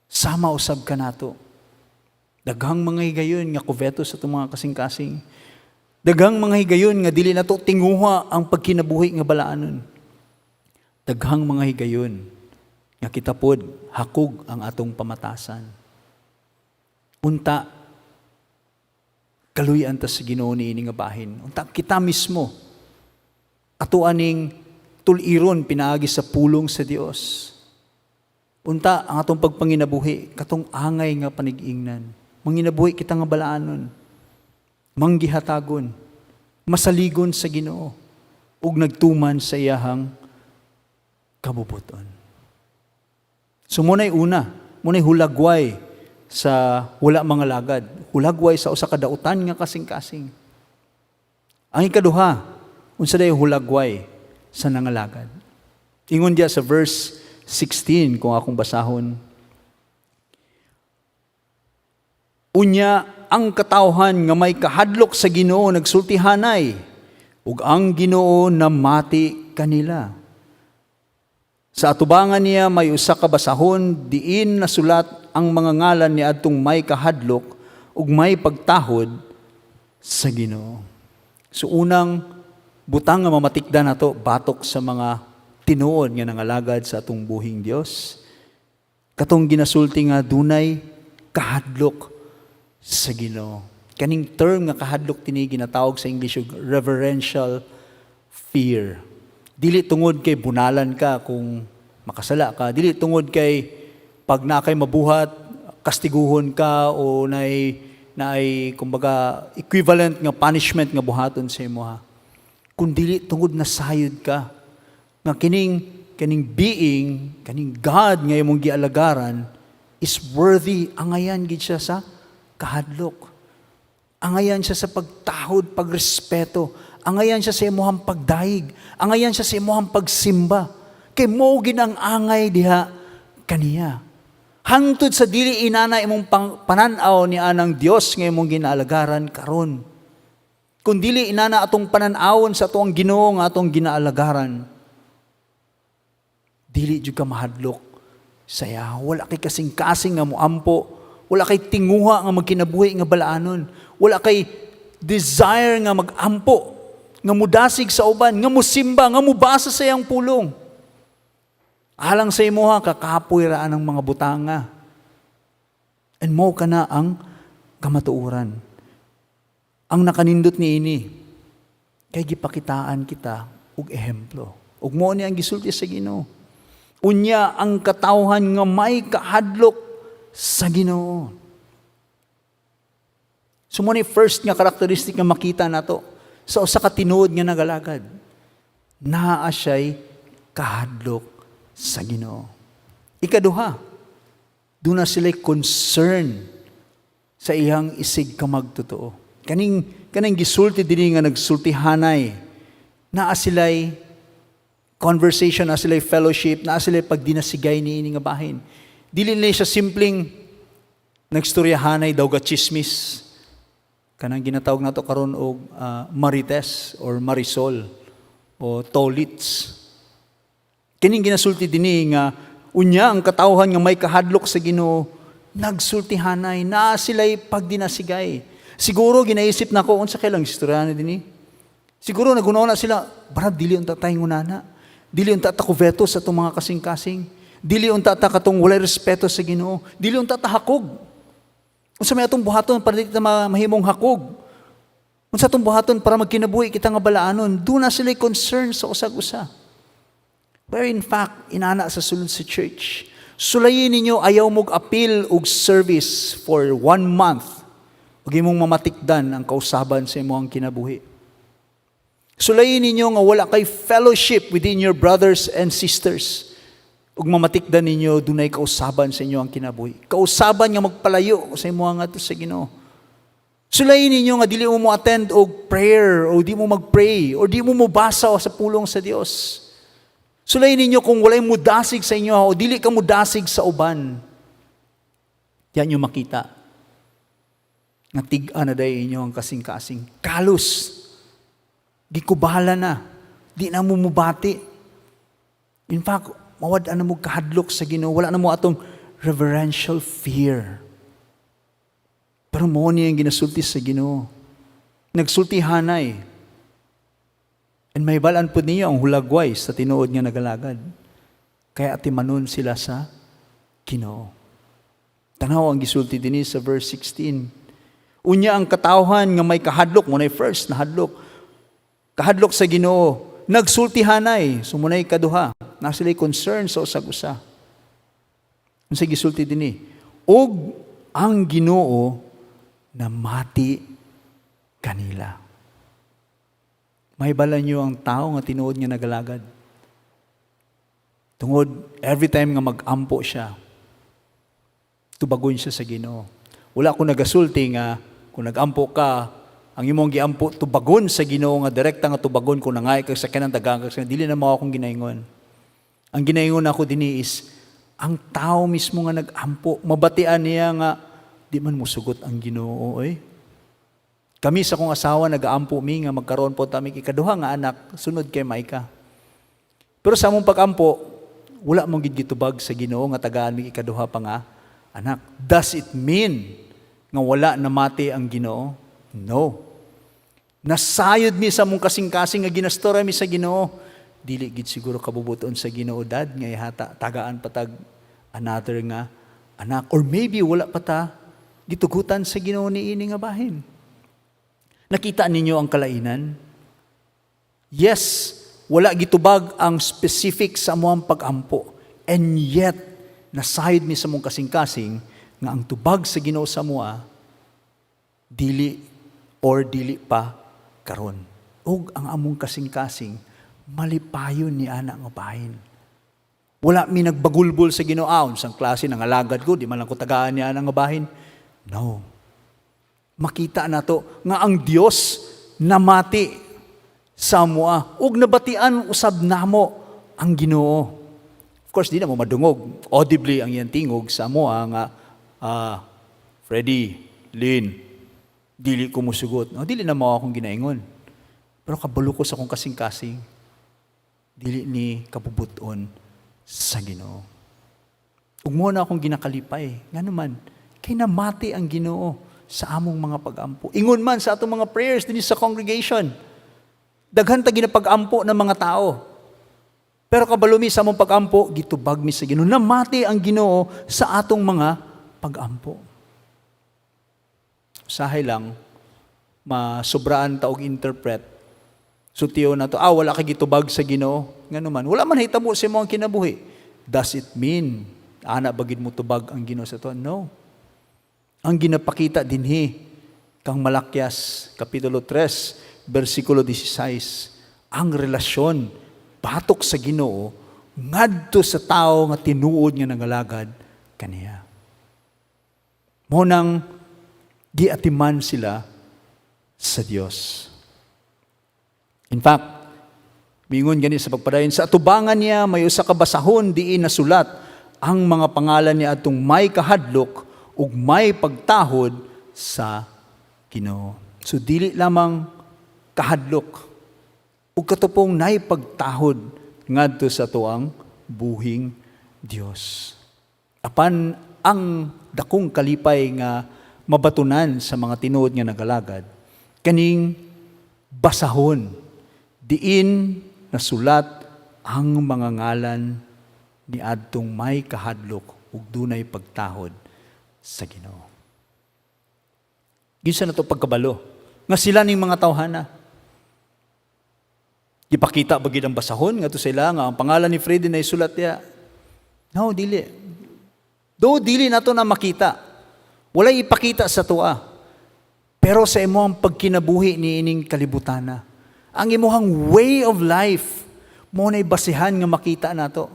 Sama usab kanato. Daghang mga higayon nga covetous sa atong mga kasing-kasing. Daghang mga higayon nga dili nato tinguha ang pagkinabuhi nga balaanon. Daghang mga higayon nga kita pod hakog ang atong pamatasan. Unta kaluy-an ta sa Ginoo niini nga bahin. Unta kita mismo ato aning tul-iron pinaagi sa pulong sa Dios. Unta ang atong pagpanginabuhi katong angay nga panig-ingnan. Manginabuhi kita nga balaanon. Manggihatagon, masaligon sa Ginoo ug nagtuman sa iyahang kabubuton. So muna'y una, muna'y hulagway sa wala mangalagad. Hulagway sa usa ka dautan nga kasing-kasing. Ang ikaduha, unsa day hulagway sa nangalagad? Ingon diya sa verse 16 kung akong basahon. Unya ang katawhan nga may kahadlok sa Ginoo nagsultihanay ug ang Ginoo namati kanila. Sa atubangan niya may usa ka basahon diin nasulat ang mga ngalan ni adtong may kahadlok ug may pagtahod sa Ginoo. So unang butang nga mamatikdan nato batok sa mga tinuod nga nangalagad sa atong buhing Dios, katong ginasulti nga dunay kahadlok sa Ginoo. Kaning term nga kahadlok tini ginatawag sa English og reverential fear. Dili tungod kay bunalan ka kung makasala ka, dili tungod kay pag na kay mabuhat kastiguhon ka o naay kumbaga equivalent nga punishment nga buhaton sa imo ha. Kun dili tungod nasayod ka nga kining kaning being, kaning God nga imong gialagaran is worthy, angayan gid siya sa kahadlok. Angayan siya sa pagtahod, pagrespeto. Angayan siya sa imuhang pagdayeg. Angayan siya sa imuhang pagsimba. Kay mo gid ang angay diha kaniya. Hangtod sa dili inana imong panan-aw ni anang Dios nga imong ginaalagaran karon. Kung dili inana atong panan-awon sa atong Ginoo nga atong ginaalagaran, dili jud ka mahadlok saya. Wala kay kasing-kasing nga moampo, wala kay tinguha nga magkinabuhi nga balaanon, wala kay desire nga magampo, nga mudasig sa uban, nga musimba, nga mubasa sa iyang pulong. Alang sa imuha, kakapoy ra ang mga butanga. And mo ka na ang kamatuoran. Ang nakanindot ni ini, kay gipakitaan kita og ehemplo. Ug mo ni ang gisulti sa Ginoo. Unya ang katawhan nga may kahadlok sa Ginoo. So mo ni first nga karakteristik nga makita nato sa usa ka tinuod nga nagalagad. Naa siya'y kahadlok sa Ginoo. Ikaduha, duna sila'y concern sa iyang isig kamagtotoo. Kaning gisulti dinhi nga nagsultihanay, naa sila'y conversation, naa sila'y fellowship, naa sila'y pagdinasigay niini nga bahin. Dili nila siya simpleng nagstoryahanay daw ga chismis. Kanang ginatawag nato karon og marites or marisol o tolits. Kining ginasulti dinhi nga unya ang katawhan nga may kahadlok sa Ginoo nagsultihanay, naa sila'y pagdinasigay. Siguro ginaisip nako unsa kay lang istorya ni dinhi. Siguro nagunaw na sila, barag dili unta tay ngunana. Dili unta ta covetous sa atong mga kasing-kasing. Dili unta ta katong walay respeto sa Ginoo. Dili unta ta hakog. Unsa may atong buhaton para dili ta mahimong hakog? Unsa atong buhaton para magkinabuhi kita nga balaanon? Duna sila'y concern sa usag-usa. Where in fact, inana sa sulod sa church. Sulayin ninyo ayaw mog apil og service for one month. Ug imong mamatikdan ang kausaban sa imong kinabuhi. Sulayin ninyo nga wala kay fellowship within your brothers and sisters. Ug mamatikdan ninyo dunay kausaban sa inyo ang kinabuhi. Kausaban nga magpalayo sa imong ngadto sa Ginoo. Sulayin ninyo nga dili mo mo attend og prayer o di mo mag-pray o di mo mobasa sa pulong sa Dios. Sulayin ninyo kung walay mudasig sa inyo o dili ka mudasig sa uban. Yan yung makita. Nga tig-a na day inyo ang kasing-kasing. Callous. Gikubala na. Di na mo mubati. In fact, mawad na mo kahadlok sa Ginoo. Wala na mo atong reverential fear. Pero mo niya ang ginasulti sa Ginoo. Nagsulti hanay. And mahibalaan po niyo ang hulagway sa tinuod nga nagalagad. Kaya atimanon sila sa Ginoo. Tanaw ang gisulti dinhi sa verse 16. Unya ang katawhan nga may kahadlok, munay first na hadlok. Kahadlok sa Ginoo, nagsulti hanay, so munay kaduha. Na sila'y concern sa usag usa. Unsa gisulti dinhi? Og ang Ginoo namati kanila. Mahibal-an niyo ang tao nga tinuod nga nagalagad. Tungod, every time nga mag-ampo siya, tubagon siya sa Ginoo. Wala ko nagasulti nga kung nag-ampo ka, ang imong giampo tubagon sa Ginoo nga direkta nga tubagon kung nangay kag sa kanang dagang kag sa dili na mao akong ginaingon. Ang ginaingon ako dinhi is ang tao mismo nga nag-ampo, mabatian niya nga di man musugot ang Ginoo oy. Kami sa akong asawa nagaampo mi nga magkaroon po kami ikaduha nga anak sunod kay Maika. Pero sa among pag-ampo, wala mong gid gitubag sa Ginoo nga tagaan mi ikaduha pa nga anak. Does it mean nga wala namati ang Ginoo? No. Nasayod mi sa among kasing-kasing nga ginastorya mi sa Ginoo. Dili gid siguro kabubuton sa Ginoo, Dad, nga ihata tagaan pa tag another nga anak, or maybe wala pa ta gitugutan sa Ginoo niini nga bahin. Nakita ninyo ang kalainan? Yes, wala gitubag ang specific sa amuang pag-ampo. And yet, nasayod mi sa among kasing-kasing nga ang tubag sa Ginoo sa amoa dili or dili pa karon. Ug ang among kasing-kasing malipayon ni ana nga bahin. Wala mi nagbagulbol sa Ginoo, ah, unsang klase ng alagad ko, di man lang ko tagaan niya nga bahin. No. Makita nato nga ang Dios namati sa amoa ug nabatian usab namo ang Ginoo. Of course, di na mo madungog audibly ang iyang tingog sa amoa nga "Freddy, Lynn, dili ko musugot." No, dili na mo akong ginaingon. Pero kabalo ko sa akong kasing-kasing, dili ni kabubuton sa Ginoo. Ug mo na akong ginakalipay. Nga naman, kay namati ang Ginoo sa among mga pag-ampo. Ingon man sa atong mga prayers dinhi sa congregation. Daghan ta ginapag-ampo ng mga tao. Pero kabalo mi sa among pag-ampo, gitubag mi sa Ginoo. Namati ang Ginoo sa atong mga pag-ampo. Usahay lang, masobraan ta og interpret. Sultiyo na to, "Ah, wala ka gitubag sa Ginoo." Nga naman, wala man hitabo sa imong kinabuhi. Does it mean, ana ba gid mo tubag ang Ginoo sa to? No. Ang ginapakita dinhi kang Malakias kapitulo 3 bersikulo 16, ang relasyon batok sa Ginoo ngadto sa tao nga tinuod nga nangalagad kaniya. Mo nang giatiman sila sa Dios. In fact, mingon gani sa pagpadayon, sa atubangan niya may usa ka basahon diin nasulat ang mga pangalan niya atong may kahadlok ug may pagtahod sa Ginoo. So dili lamang kahadlok ug katupong nay pagtahod ngadto sa tuang buhing Dios. Apan ang dakong kalipay nga mabatunan sa mga tinuod nga nagalagad kaning basahon diin nasulat ang mga ngalan ni adtong may kahadlok ug dunay pagtahod sa Ginoo. Ginsa na to pagkabalo nga sila ning mga tawhana? Gipakita ba gid ang basahon ngadto sila nga ang pangalan ni Freddy na isulat diya? No, dili. Do dili nato na makita. Walay ipakita sa tua. Pero sa imong pagkinabuhi ni ining kalibutana, ang imong way of life, mo na'y basihan nga makita nato.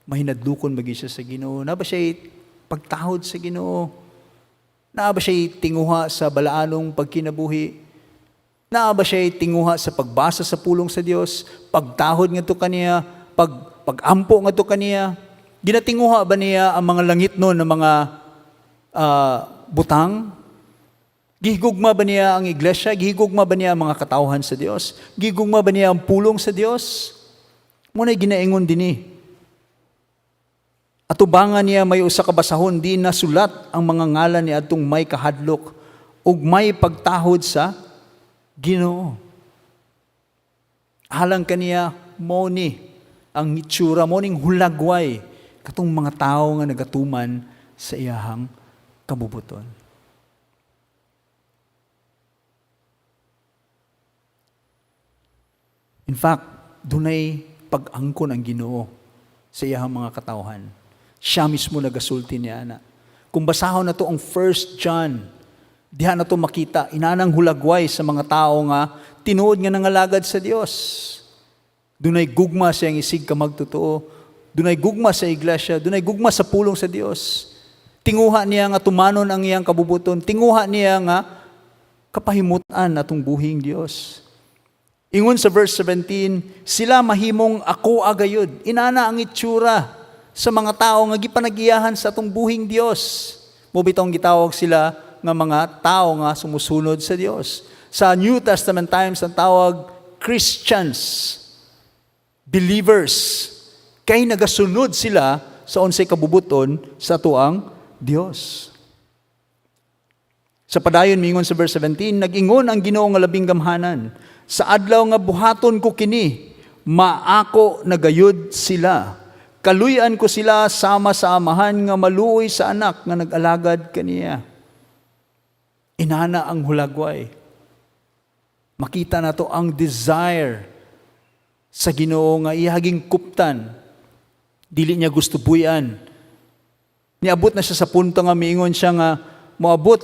Mahinadlukon ba gyud siya sa Ginoo? Na ba siya pagtahod sa Ginoo? Naa ba siya tinguha sa balaanong pagkinabuhi? Naa ba siya tinguha sa pagbasa sa pulong sa Dios, pagtahod ngadto kaniya, pag-ampo ngadto kaniya? Ginatinguha ba niya ang mga langit no ng mga butang? Gihigugma ba niya ang iglesia? Gihigugma ba niya ang mga katawhan sa Dios? Gihigugma ba niya ang pulong sa Dios? Mao na'y ginaingon dinhi. Atubangan niya may usa ka basahon di nasulat ang mga ngalan ni adtong may kahadlok ug may pagtahod sa Ginoo. Alang kaniya, mao ni ang itsura, mao ning hulagway katong mga tao nga nagatuman sa iyahang kabubuton. In fact, dunay pag-angkon ang Ginoo sa iyahang mga katawhan. Siya mismo nagasulti niya ana. Kung basahon na to ang 1 John, diha na to makita, inanang hulagway sa mga tao nga tinuod nga nangalagad sa Dios. Dunay gugma sa iyang isig kamagtotoo, dunay gugma sa iglesia, dunay gugma sa pulong sa Dios. Tinguha niya nga tumanon ang iyang kabubuton, tinguha niya nga kapahimutan atong buhing Dios. Ingon sa verse 17, sila mahimong ako agayod. Inana ang itsura sa mga tao nga gipanagiyahan sa atong buhing Dios. Mao bitong gitawag sila nga mga tao nga sumusunod sa Dios. Sa New Testament times ang tawag Christians, believers. Kay nagasunod sila sa unsay kabubuton sa atuang Dios. Sa padayon mingon sa verse 17, nag-ingon ang Ginoo nga labing gamhanan, sa adlaw nga buhaton ko kini, maako na gayud sila. Kaluy-an ko sila sama sa amahan nga maluoy sa anak nga nag-alagad kaniya. Inana ang hulagway. Makita nato ang desire sa Ginoo nga iyahaging kuptan. Dili niya gusto buyan. Niabot na siya sa punto nga miingon siya nga moabot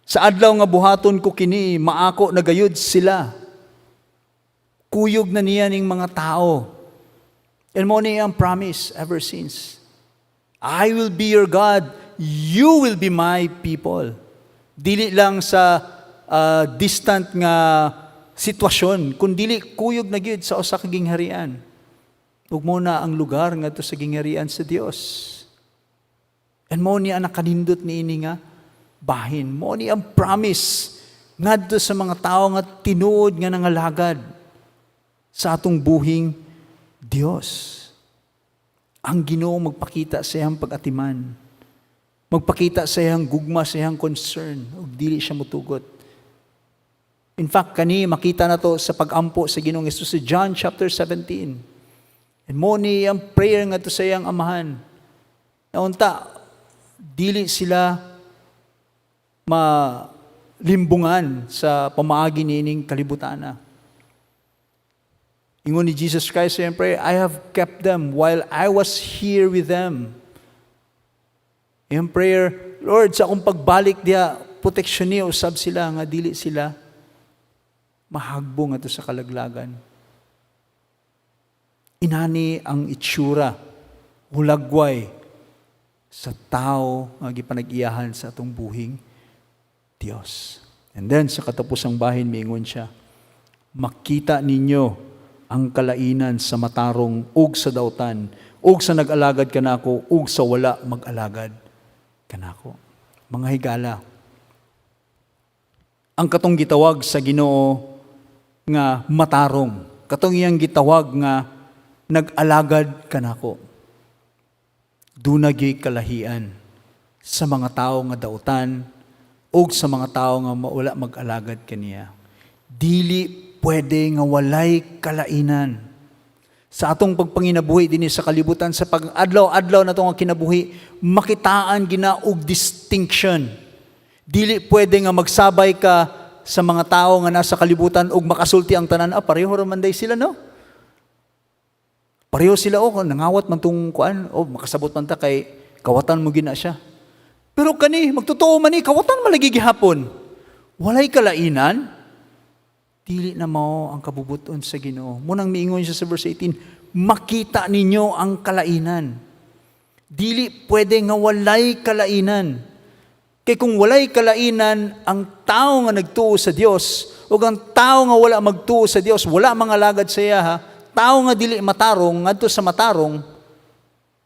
sa adlaw nga buhaton ko kini, maako na gayud sila. Kuyog na niya ning mga tao. And mao ni ang promise ever since. I will be your God, you will be my people. Dili lang sa distant nga sitwasyon, kundili kuyog na gyud sa usa ka gingharian. Ug mao na ang lugar ngadto sa gingharian sa Dios. And mao ni ang nakanindot niini nga bahin. Mao ni ang promise ngadto sa mga tao nga tinuod nga nangalagad sa atong buhing Dios. Ang Ginoo magpakita sa iyang pag-atiman. Magpakita sa iyang gugma, sa iyang concern, ug dili siya mutugot. In fact, kani makita na to sa pag-ampo sa Ginoong Hesus sa John chapter 17. And mao ni ang prayer ngadto sa iyang amahan. Naunta, dili sila malimbungan sa pamaagi niining kalibutana. Ingon ni Jesus Christ sa iyang prayer, I have kept them while I was here with them. Iyang prayer, Lord, sa akong pagbalik diha, proteksyon niyo, usab sila nga dili sila mahagbong ato sa kalaglagan. Inani ang itsura, hulagway sa tao nga gipanag-iyahan sa atong buhing Dios. And then sa katapusang bahin miingon siya, makita ninyo ang kalainan sa matarong ug sa dautan, ug sa nag-alagad kanako, ug sa wala mag-alagad kanako. Mga higala, ang katong gitawag sa Ginoo nga matarong, katong iyang gitawag nga nag-alagad kanako, duna gyuy kalahian sa mga tao nga dautan ug sa mga tao nga wala mag-alagad kaniya. Dili pwede nga walay kalainan. Sa atong pagpanginabuhi dinhi sa kalibutan, sa pag-adlaw-adlaw na nga kinabuhi, makitaan gina og distinction. Dili pwede nga magsabay ka sa mga tao nga nasa kalibutan ug makasulti ang tanan, pareho ra man day sila, no? Pareho sila, oh, nangawat man tong kuan, oh, makasabot man ta kay kawatan mo gina siya. Pero kani, magtotoo man ni, kawatan malagi gihapon. Walay kalainan, dili na mao ang kabubuton sa Ginoo. Munang miingon siya sa verse 18, makita ninyo ang kalainan. Dili pwede nga walay kalainan. Kay kung walay kalainan, ang tao nga nagtuo sa Dios o ang tao nga wala magtuo sa Dios, wala mangalagad sa iya, ha, tao nga dili matarong ngadto sa matarong,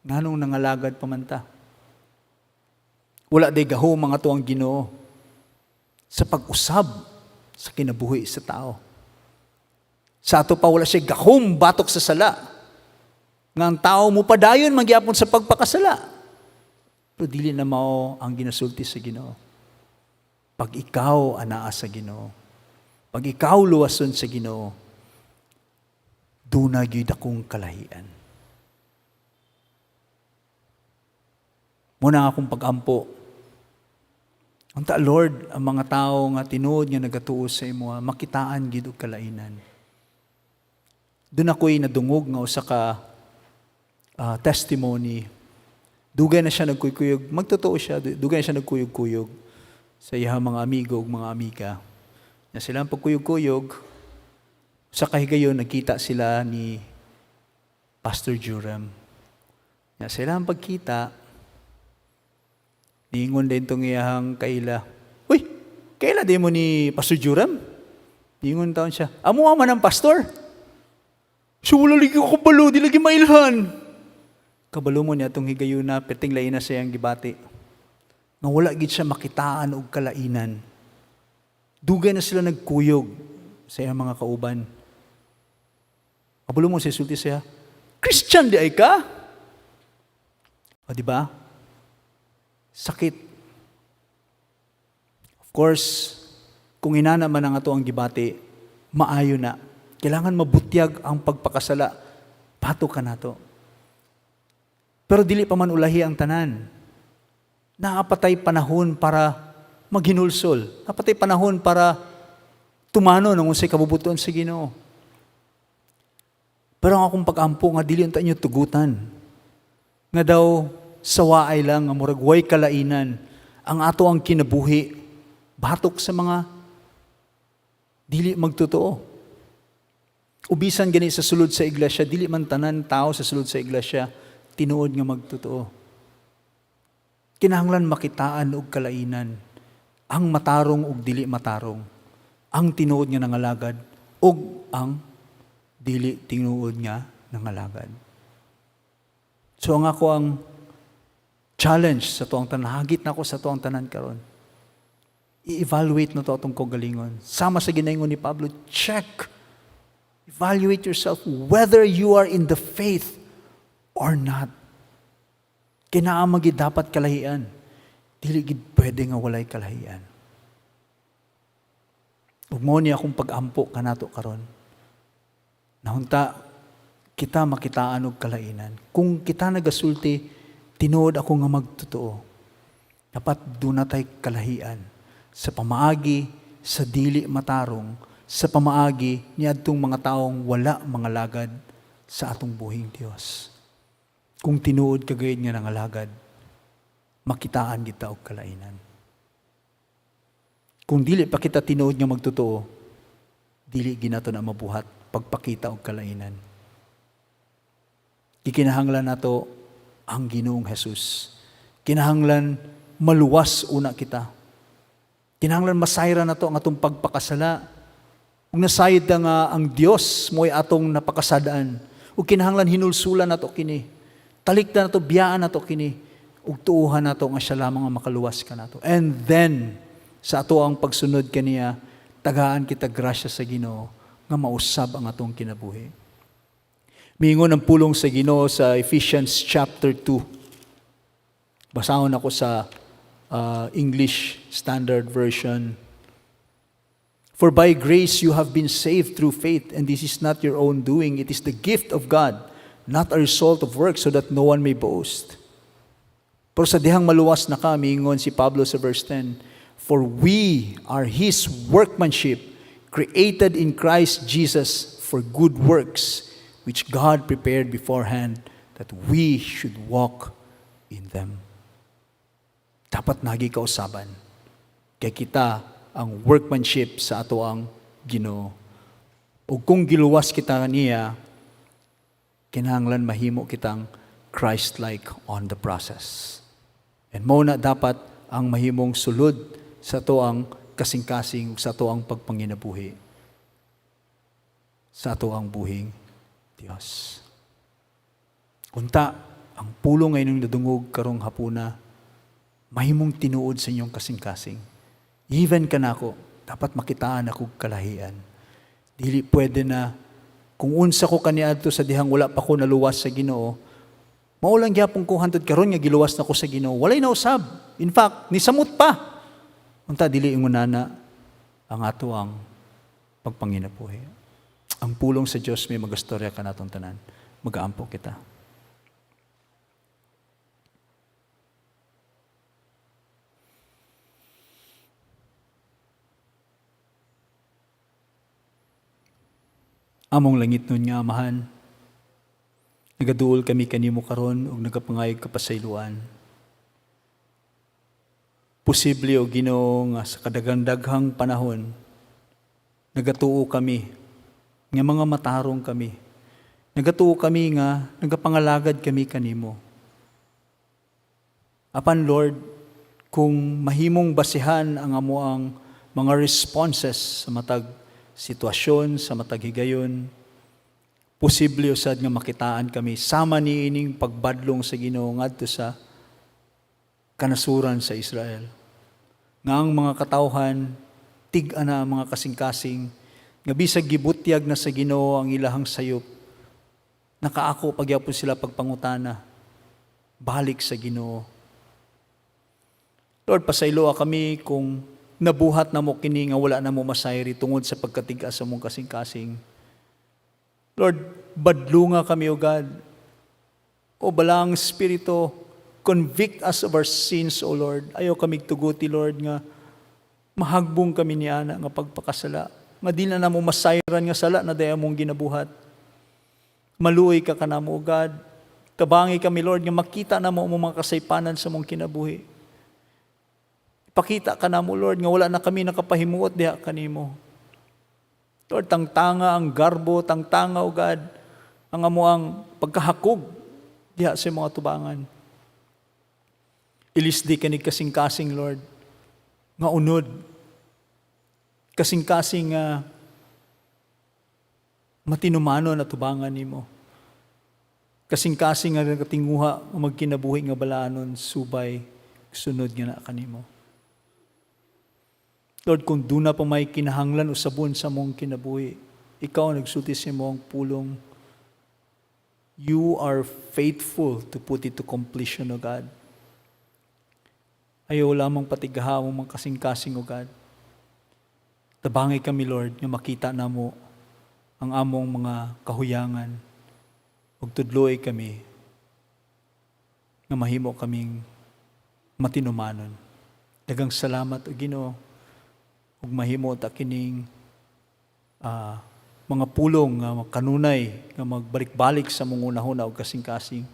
nganong nangalagad pa man ta? Wala day gaho mga tuang Ginoo. Sa pag-usab sa kinabuhi sa tao. Sa ato pa, wala siya gahom batok sa sala. Nga ang tao mo padayon magyapon sa pagpakasala. Pero dili na mao ang ginasulti sa Ginoo. Pag ikaw anaa sa Ginoo, pag ikaw luwason sa Ginoo, duna gyud akong kalahian. Muna ang akong pag-ampo. Unta, Lord, ang mga tao nga tinuod nga nagatuo sa imo, makitaan gid og kalainan. Doon ako'y nadungog nga usa ka testimony. Dugay na siya nagkuykuyog. Magtotoo siya, dugay na siya nagkuyog-kuyog sa iyang mga amigo ug mga amiga. Na sila ang pagkuyog-kuyog, sa kahigayon nagkita sila ni Pastor Juram. Na sila ang pagkita, niingon din itong iyahang kaila. "Uy, kaila di mo ni Pastor Juram?" Niingon taon siya, "Amo man ang pastor." "So wala lagi ako kabalo, di lagi mailhan." Kabalo mo niya itong higayuna, perting lain na siyang gibati. Nga wala gid siya makitaan og kalainan. Dugay na sila nagkuyog sa iyang mga kauban. Kabalo mo siya sulti siya, "Christian di ay ka?" O, di ba? Sakit. Of course, kung inana man ang ato ang gibati, maayo na. Kailangan mabutyag ang pagpakasala. Pato ka nato. Pero dili pa man ulahi ang tanan. Naapatay panahon para maghinulsol. Naapatay panahon para tumano ng unsay kabubuton sa Ginoo. Pero ang akong pag-ampo nga dili unta inyo tugutan. Nga daw sawaay lang nga murag way kalainan ang ato ang kinabuhi batok sa mga dili magtotoo. Ubisan gani sa sulod sa iglesia, dili man tanan tao sa sulod sa iglesia tinuod nga magtotoo. Kinahanglan makitaan og kalainan ang matarong ug dili matarong, ang tinuod nga nangalagad ug ang dili tinuod nga nangalagad. So ang ako ang challenge sa tuang tanan, hagit na ako sa tuang tanan karon. I-evaluate na to atong kaugalingon. Sama sa ginaingon ni Pablo, check. Evaluate yourself whether you are in the faith or not. Kinaama gid dapat kalahian. Dili gid pwede nga walay kalahian. Ug mo ni akong pag-ampo kanato karon. Nahunta kita makitaan og kalainan. Kung kita nagasulti, tinuod ako nga magtotoo, dapat duna tay kalahian sa pamaagi sa dili matarong, sa pamaagi niadtong mga taong wala mga lagad sa atong buhing Dios. Kung tinuod ka gayud nga nangalagad, makitaan kita og kalainan. Kung dili pa kita tinuod nga magtotoo, dili ginato na mabuhat pagpakita og kalainan. Gikinahanglan nato ang Ginoong Jesus. Kinahanglan maluwas una kita. Kinahanglan masayra nato ang atong pagpakasala. Ug nasayod ta nga ang Dios mo'y atong napakasadaan. Ug kinahanglan hinulsulan nato kini. Talikdan nato, biyaan nato kini. Ug tuuhan nato nga siya lamang ang makaluwas kanato. And then, sa ato ang pagsunod kaniya, tagaan kita grasya sa Ginoo nga mausab ang atong kinabuhi. Miingon ang pulong sa Ginoo sa Ephesians chapter 2. Basahon ako sa English Standard Version. "For by grace you have been saved through faith, and this is not your own doing. It is the gift of God, not a result of works, so that no one may boast." Pero sa dihang maluwas na ka, miingon si Pablo sa verse 10, "For we are His workmanship, created in Christ Jesus for good works, which God prepared beforehand that we should walk in them." Dapat nagi kausaban. Kay kita ang workmanship sa ato ang Ginoo. O kung giluwas kita niya, kinahanglan mahimo kitang Christ-like on the process. And mo na dapat ang mahimong sulod sa ato ang kasing-kasing, sa ato ang pagpanginabuhi, sa ato ang buhing Dios. Unta, ang pulong nga inyong nadungog karong hapuna, mahimong tinuod sa inyong kasing-kasing. Even kanako, dapat makitaan ako kalahian. Dili pwede na kung unsa ko kaniadto sa dihang wala pa ko naluwas sa Ginoo, mao lang gyapon ko hantod karon nga giluwas na ko sa Ginoo. Walay nausab. In fact, nisamot pa. Unta dili ingon ana ang ato ang pagpanginabuhi. Ang pulong sa Dios may magastorya kanatong tanan. Magaampo kita. Among langitnon nga Amahan, nagaduol kami kanimo karon ug nagapangayog kapasayloan. Posible, o Ginoo, nga sa kadaghan-daghang panahon nagatuo kami nga mga matarong kami. Nagatuo kami nga nagapangalagad kami kanimo. Apan Lord, kung mahimong basihan ang amoang mga responses sa matag sitwasyon, sa matag higayon, posible usad nga makitaan kami sama ni ining pagbadlong sa Ginoo ngadto sa kanasuran sa Israel. Nga ang mga katawhan, tig-a na ang mga kasing-kasing, nga bisag gibutyag na sa Ginoo ang ilahang sayop, nakaako pagyapon sila pagpangutana, balik sa Ginoo. Lord, pasayloa kami kung nabuhat na mo kini nga wala na mo masayri tungod sa pagkatig-a sa mong kasing-kasing. Lord, badlunga kami, O God. O Balaang Espiritu, convict us of our sins, O Lord. Ayaw kami tuguti, Lord, nga mahagbong kami ni ana nga pagpakasala. Nga di na namo masayran nga sala na daya mong ginabuhat. Maluoy ka kanamo, O God. Tabangi kami, Lord, nga makita na mo ang mga kasaypanan sa mong kinabuhi. Pakita ka na mo, Lord, nga wala na kami nakapahimuot diha kanimo. Lord, tangtanga ang garbo, tangtanga, O God, ang amo ang pagkahakog diha sa mga tubangan. Ilisdi kanig kasing-kasing, Lord, nga unod. Kasing-kasing nga matinumano na tubangan nimo. Kasing-kasing nga nagatinguha nga magkinabuhi nga balaanon subay sunod nga na kanimo. Lord, kung duna pa may kinahanglan usabon sa mong kinabuhi, ikaw ang nagsulti sa imong pulong. You are faithful to put it to completion, O God. Ayaw lamang patigaha mo mga kasing-kasing, O God. Tabangi kami, Lord, nga makita na mo ang among mga kahuyangan. Ug tudloy kami nga mahimo kaming matinumanon. Daghang salamat, O Ginoo, ug mahimo ta kining mga pulong nga kanunay nga magbalik-balik sa mong unahuna og kasing-kasing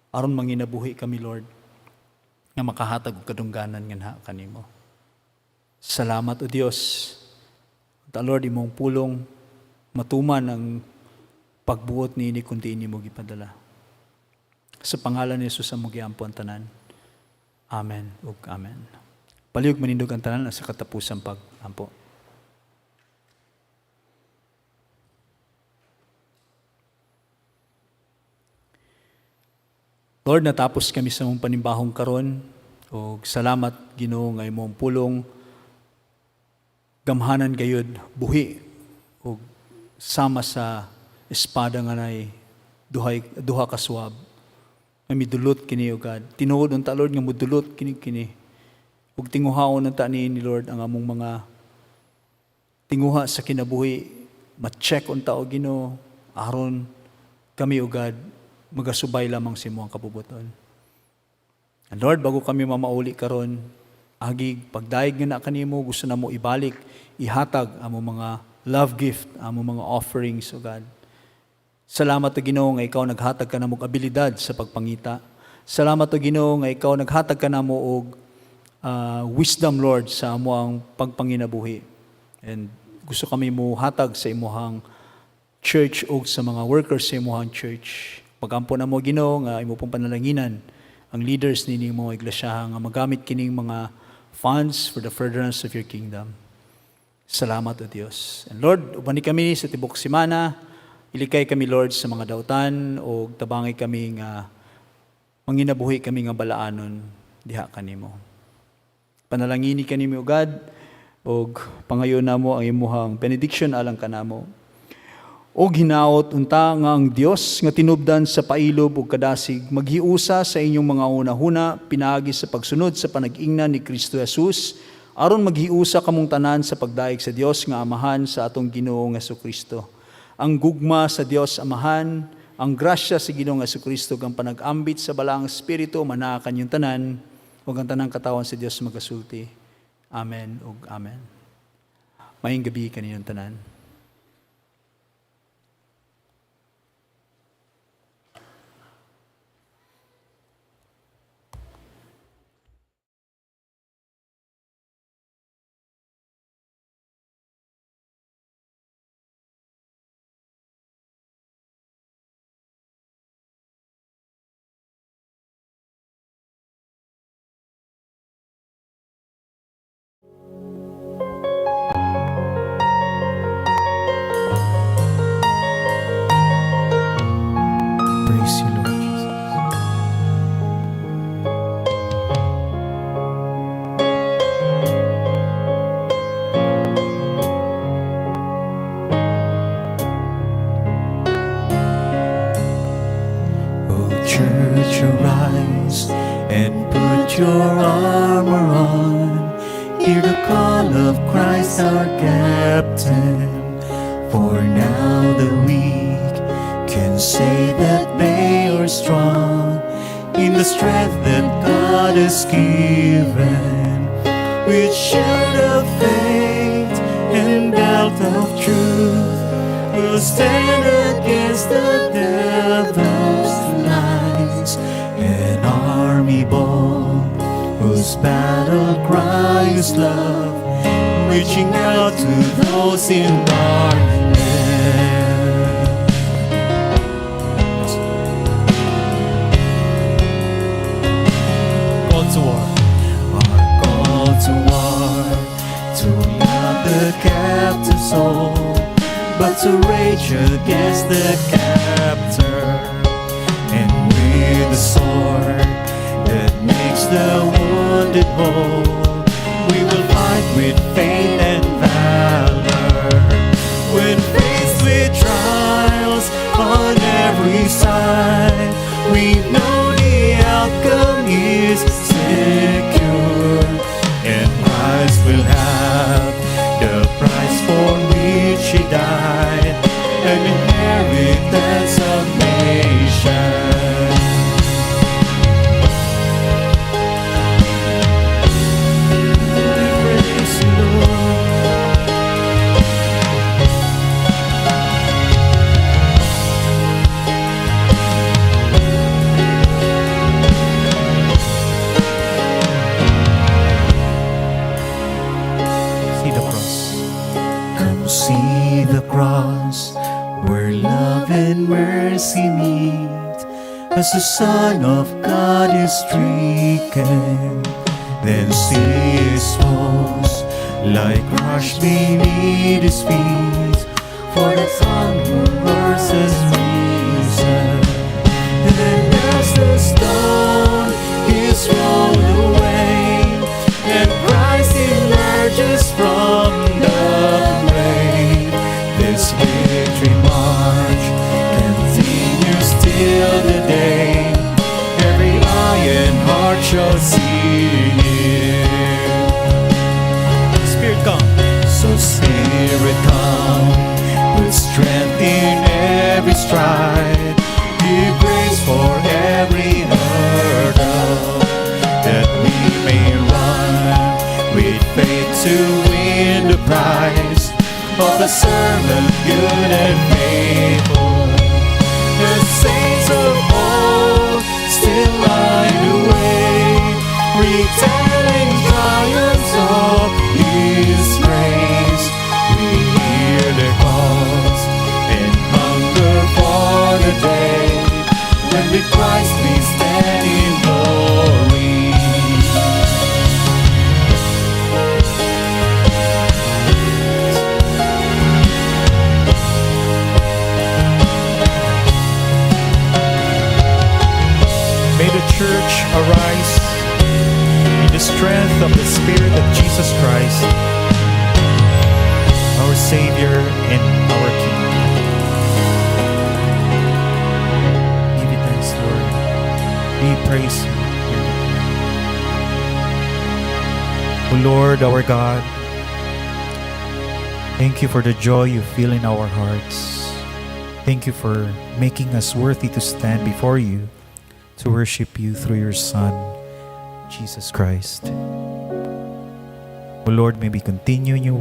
aron manginabuhi kami, Lord, nga makahatag og kadungganan nganha kanimo. Salamat, O Dios. Ta Lord, imong pulong matuman ang pagbuot niini kun di nimo gipadala. Sa pangalan ni Jesus among giampo ang tanan. Amen ug amen. Palihog manindog ang tanan sa katapusan pag-ampo. Lord, natapos kami sa mong panimbahong karon. Og salamat Ginoo nga imong pulong gamhanan gayud buhi og sama sa espada nga nay duhay duha ka swab. Nga midulot kini, O God. Tinuod unta, Lord, nga mudulot kini kini. Ug tinguhaon unta ni Lord ang among mga tinguha sa kinabuhi, ma-check unta, o Ginoo, aron kami, O God, magasubay lamang sa imong kabubuton. And Lord, bago kami mamauli karon, agig pagdayeg nga na kanimo, gusto na mo ibalik, ihatag among mga love gift, among mga offerings, O God. Salamat, O Ginoo, nga ikaw naghatag ka namo og abilidad sa pagpangita. Salamat, O Ginoo, nga ikaw naghatag ka namo og wisdom, Lord, sa among pagpanginabuhi. And gusto kami mo hatag sa imuhang church o sa mga workers sa imuhang church. Pagampo na mo, Ginoo, nga imo pong panalanginan ang leaders nining mga iglesia nga magamit kining mga funds for the furtherance of your kingdom. Salamat, O Dios. And Lord, ubani kami sa tibok semana, ilikay kami, Lord, sa mga dautan o tabangi kami nga manginabuhi kami nga balaanon diha kanimo. Panalangini kanimo, O God, Og pangayo namo ang imuhang benediction alang kanamo. Og hinaot unta nga ang Dios nga tinubdan sa pailob ug kadasig maghiusa sa inyong mga hunahuna pinaagi sa pagsunod sa panag-ingnan ni Kristo Jesus, aron maghiusa kamong tanan sa pagdayeg sa Dios nga Amahan sa atong Ginoong Kristo. Ang gugma sa Dios Amahan, ang grasya sa Ginoong Kristo ug ang panag-ambit sa Balaang Espiritu manaa kaninyong tanan, ug ang tanang katawhan sa Dios magasulti. Amen ug amen. Maayong gabii kaninyong tanan. Praise you, Lord Jesus. O church, arise and put your armor on. Hear the call of Christ our captain. For now the weak can say that they are strong in the strength that God has given. With shield of faith and belt of truth, we'll stand against the devil's lies. An army bold, whose battle cry is love, reaching out to those in darkness. Call to war. Our call to war, to love the captive soul, but to rage against the captor. And with the sword that makes the wounded whole, we will fight with faith and valor. When faced with trials on every side, we know the outcome is secure, and Christ will have the prize for which He died, an inheritance of nations. We praise you, Lord. See the cross. Come see the cross where love and mercy meet as the Son of God is stricken. Then see his foes lie crushed beneath his feet, for the conquerors has risen. And as the stone is rolled away, and Christ emerges from the grave, this victory march continues till the day every eye and heart shall see Him. Spirit, come. So Spirit, come, put strength in every stride, give grace for every hurdle, that we may run with faith to win the prize of the servant good and faithful. The saints of old still light the way, retelling triumphs of His grace. We hear their calls and hunger for the day when with Christ we stand in glory. May the church arise in the strength of the Spirit of Jesus Christ. Savior and our King. Give you thanks, Lord. We praise you, dear Lord. O Lord, our God, thank you for the joy you feel in our hearts. Thank you for making us worthy to stand before you, to worship you through your Son, Jesus Christ. O Lord, may we continue in your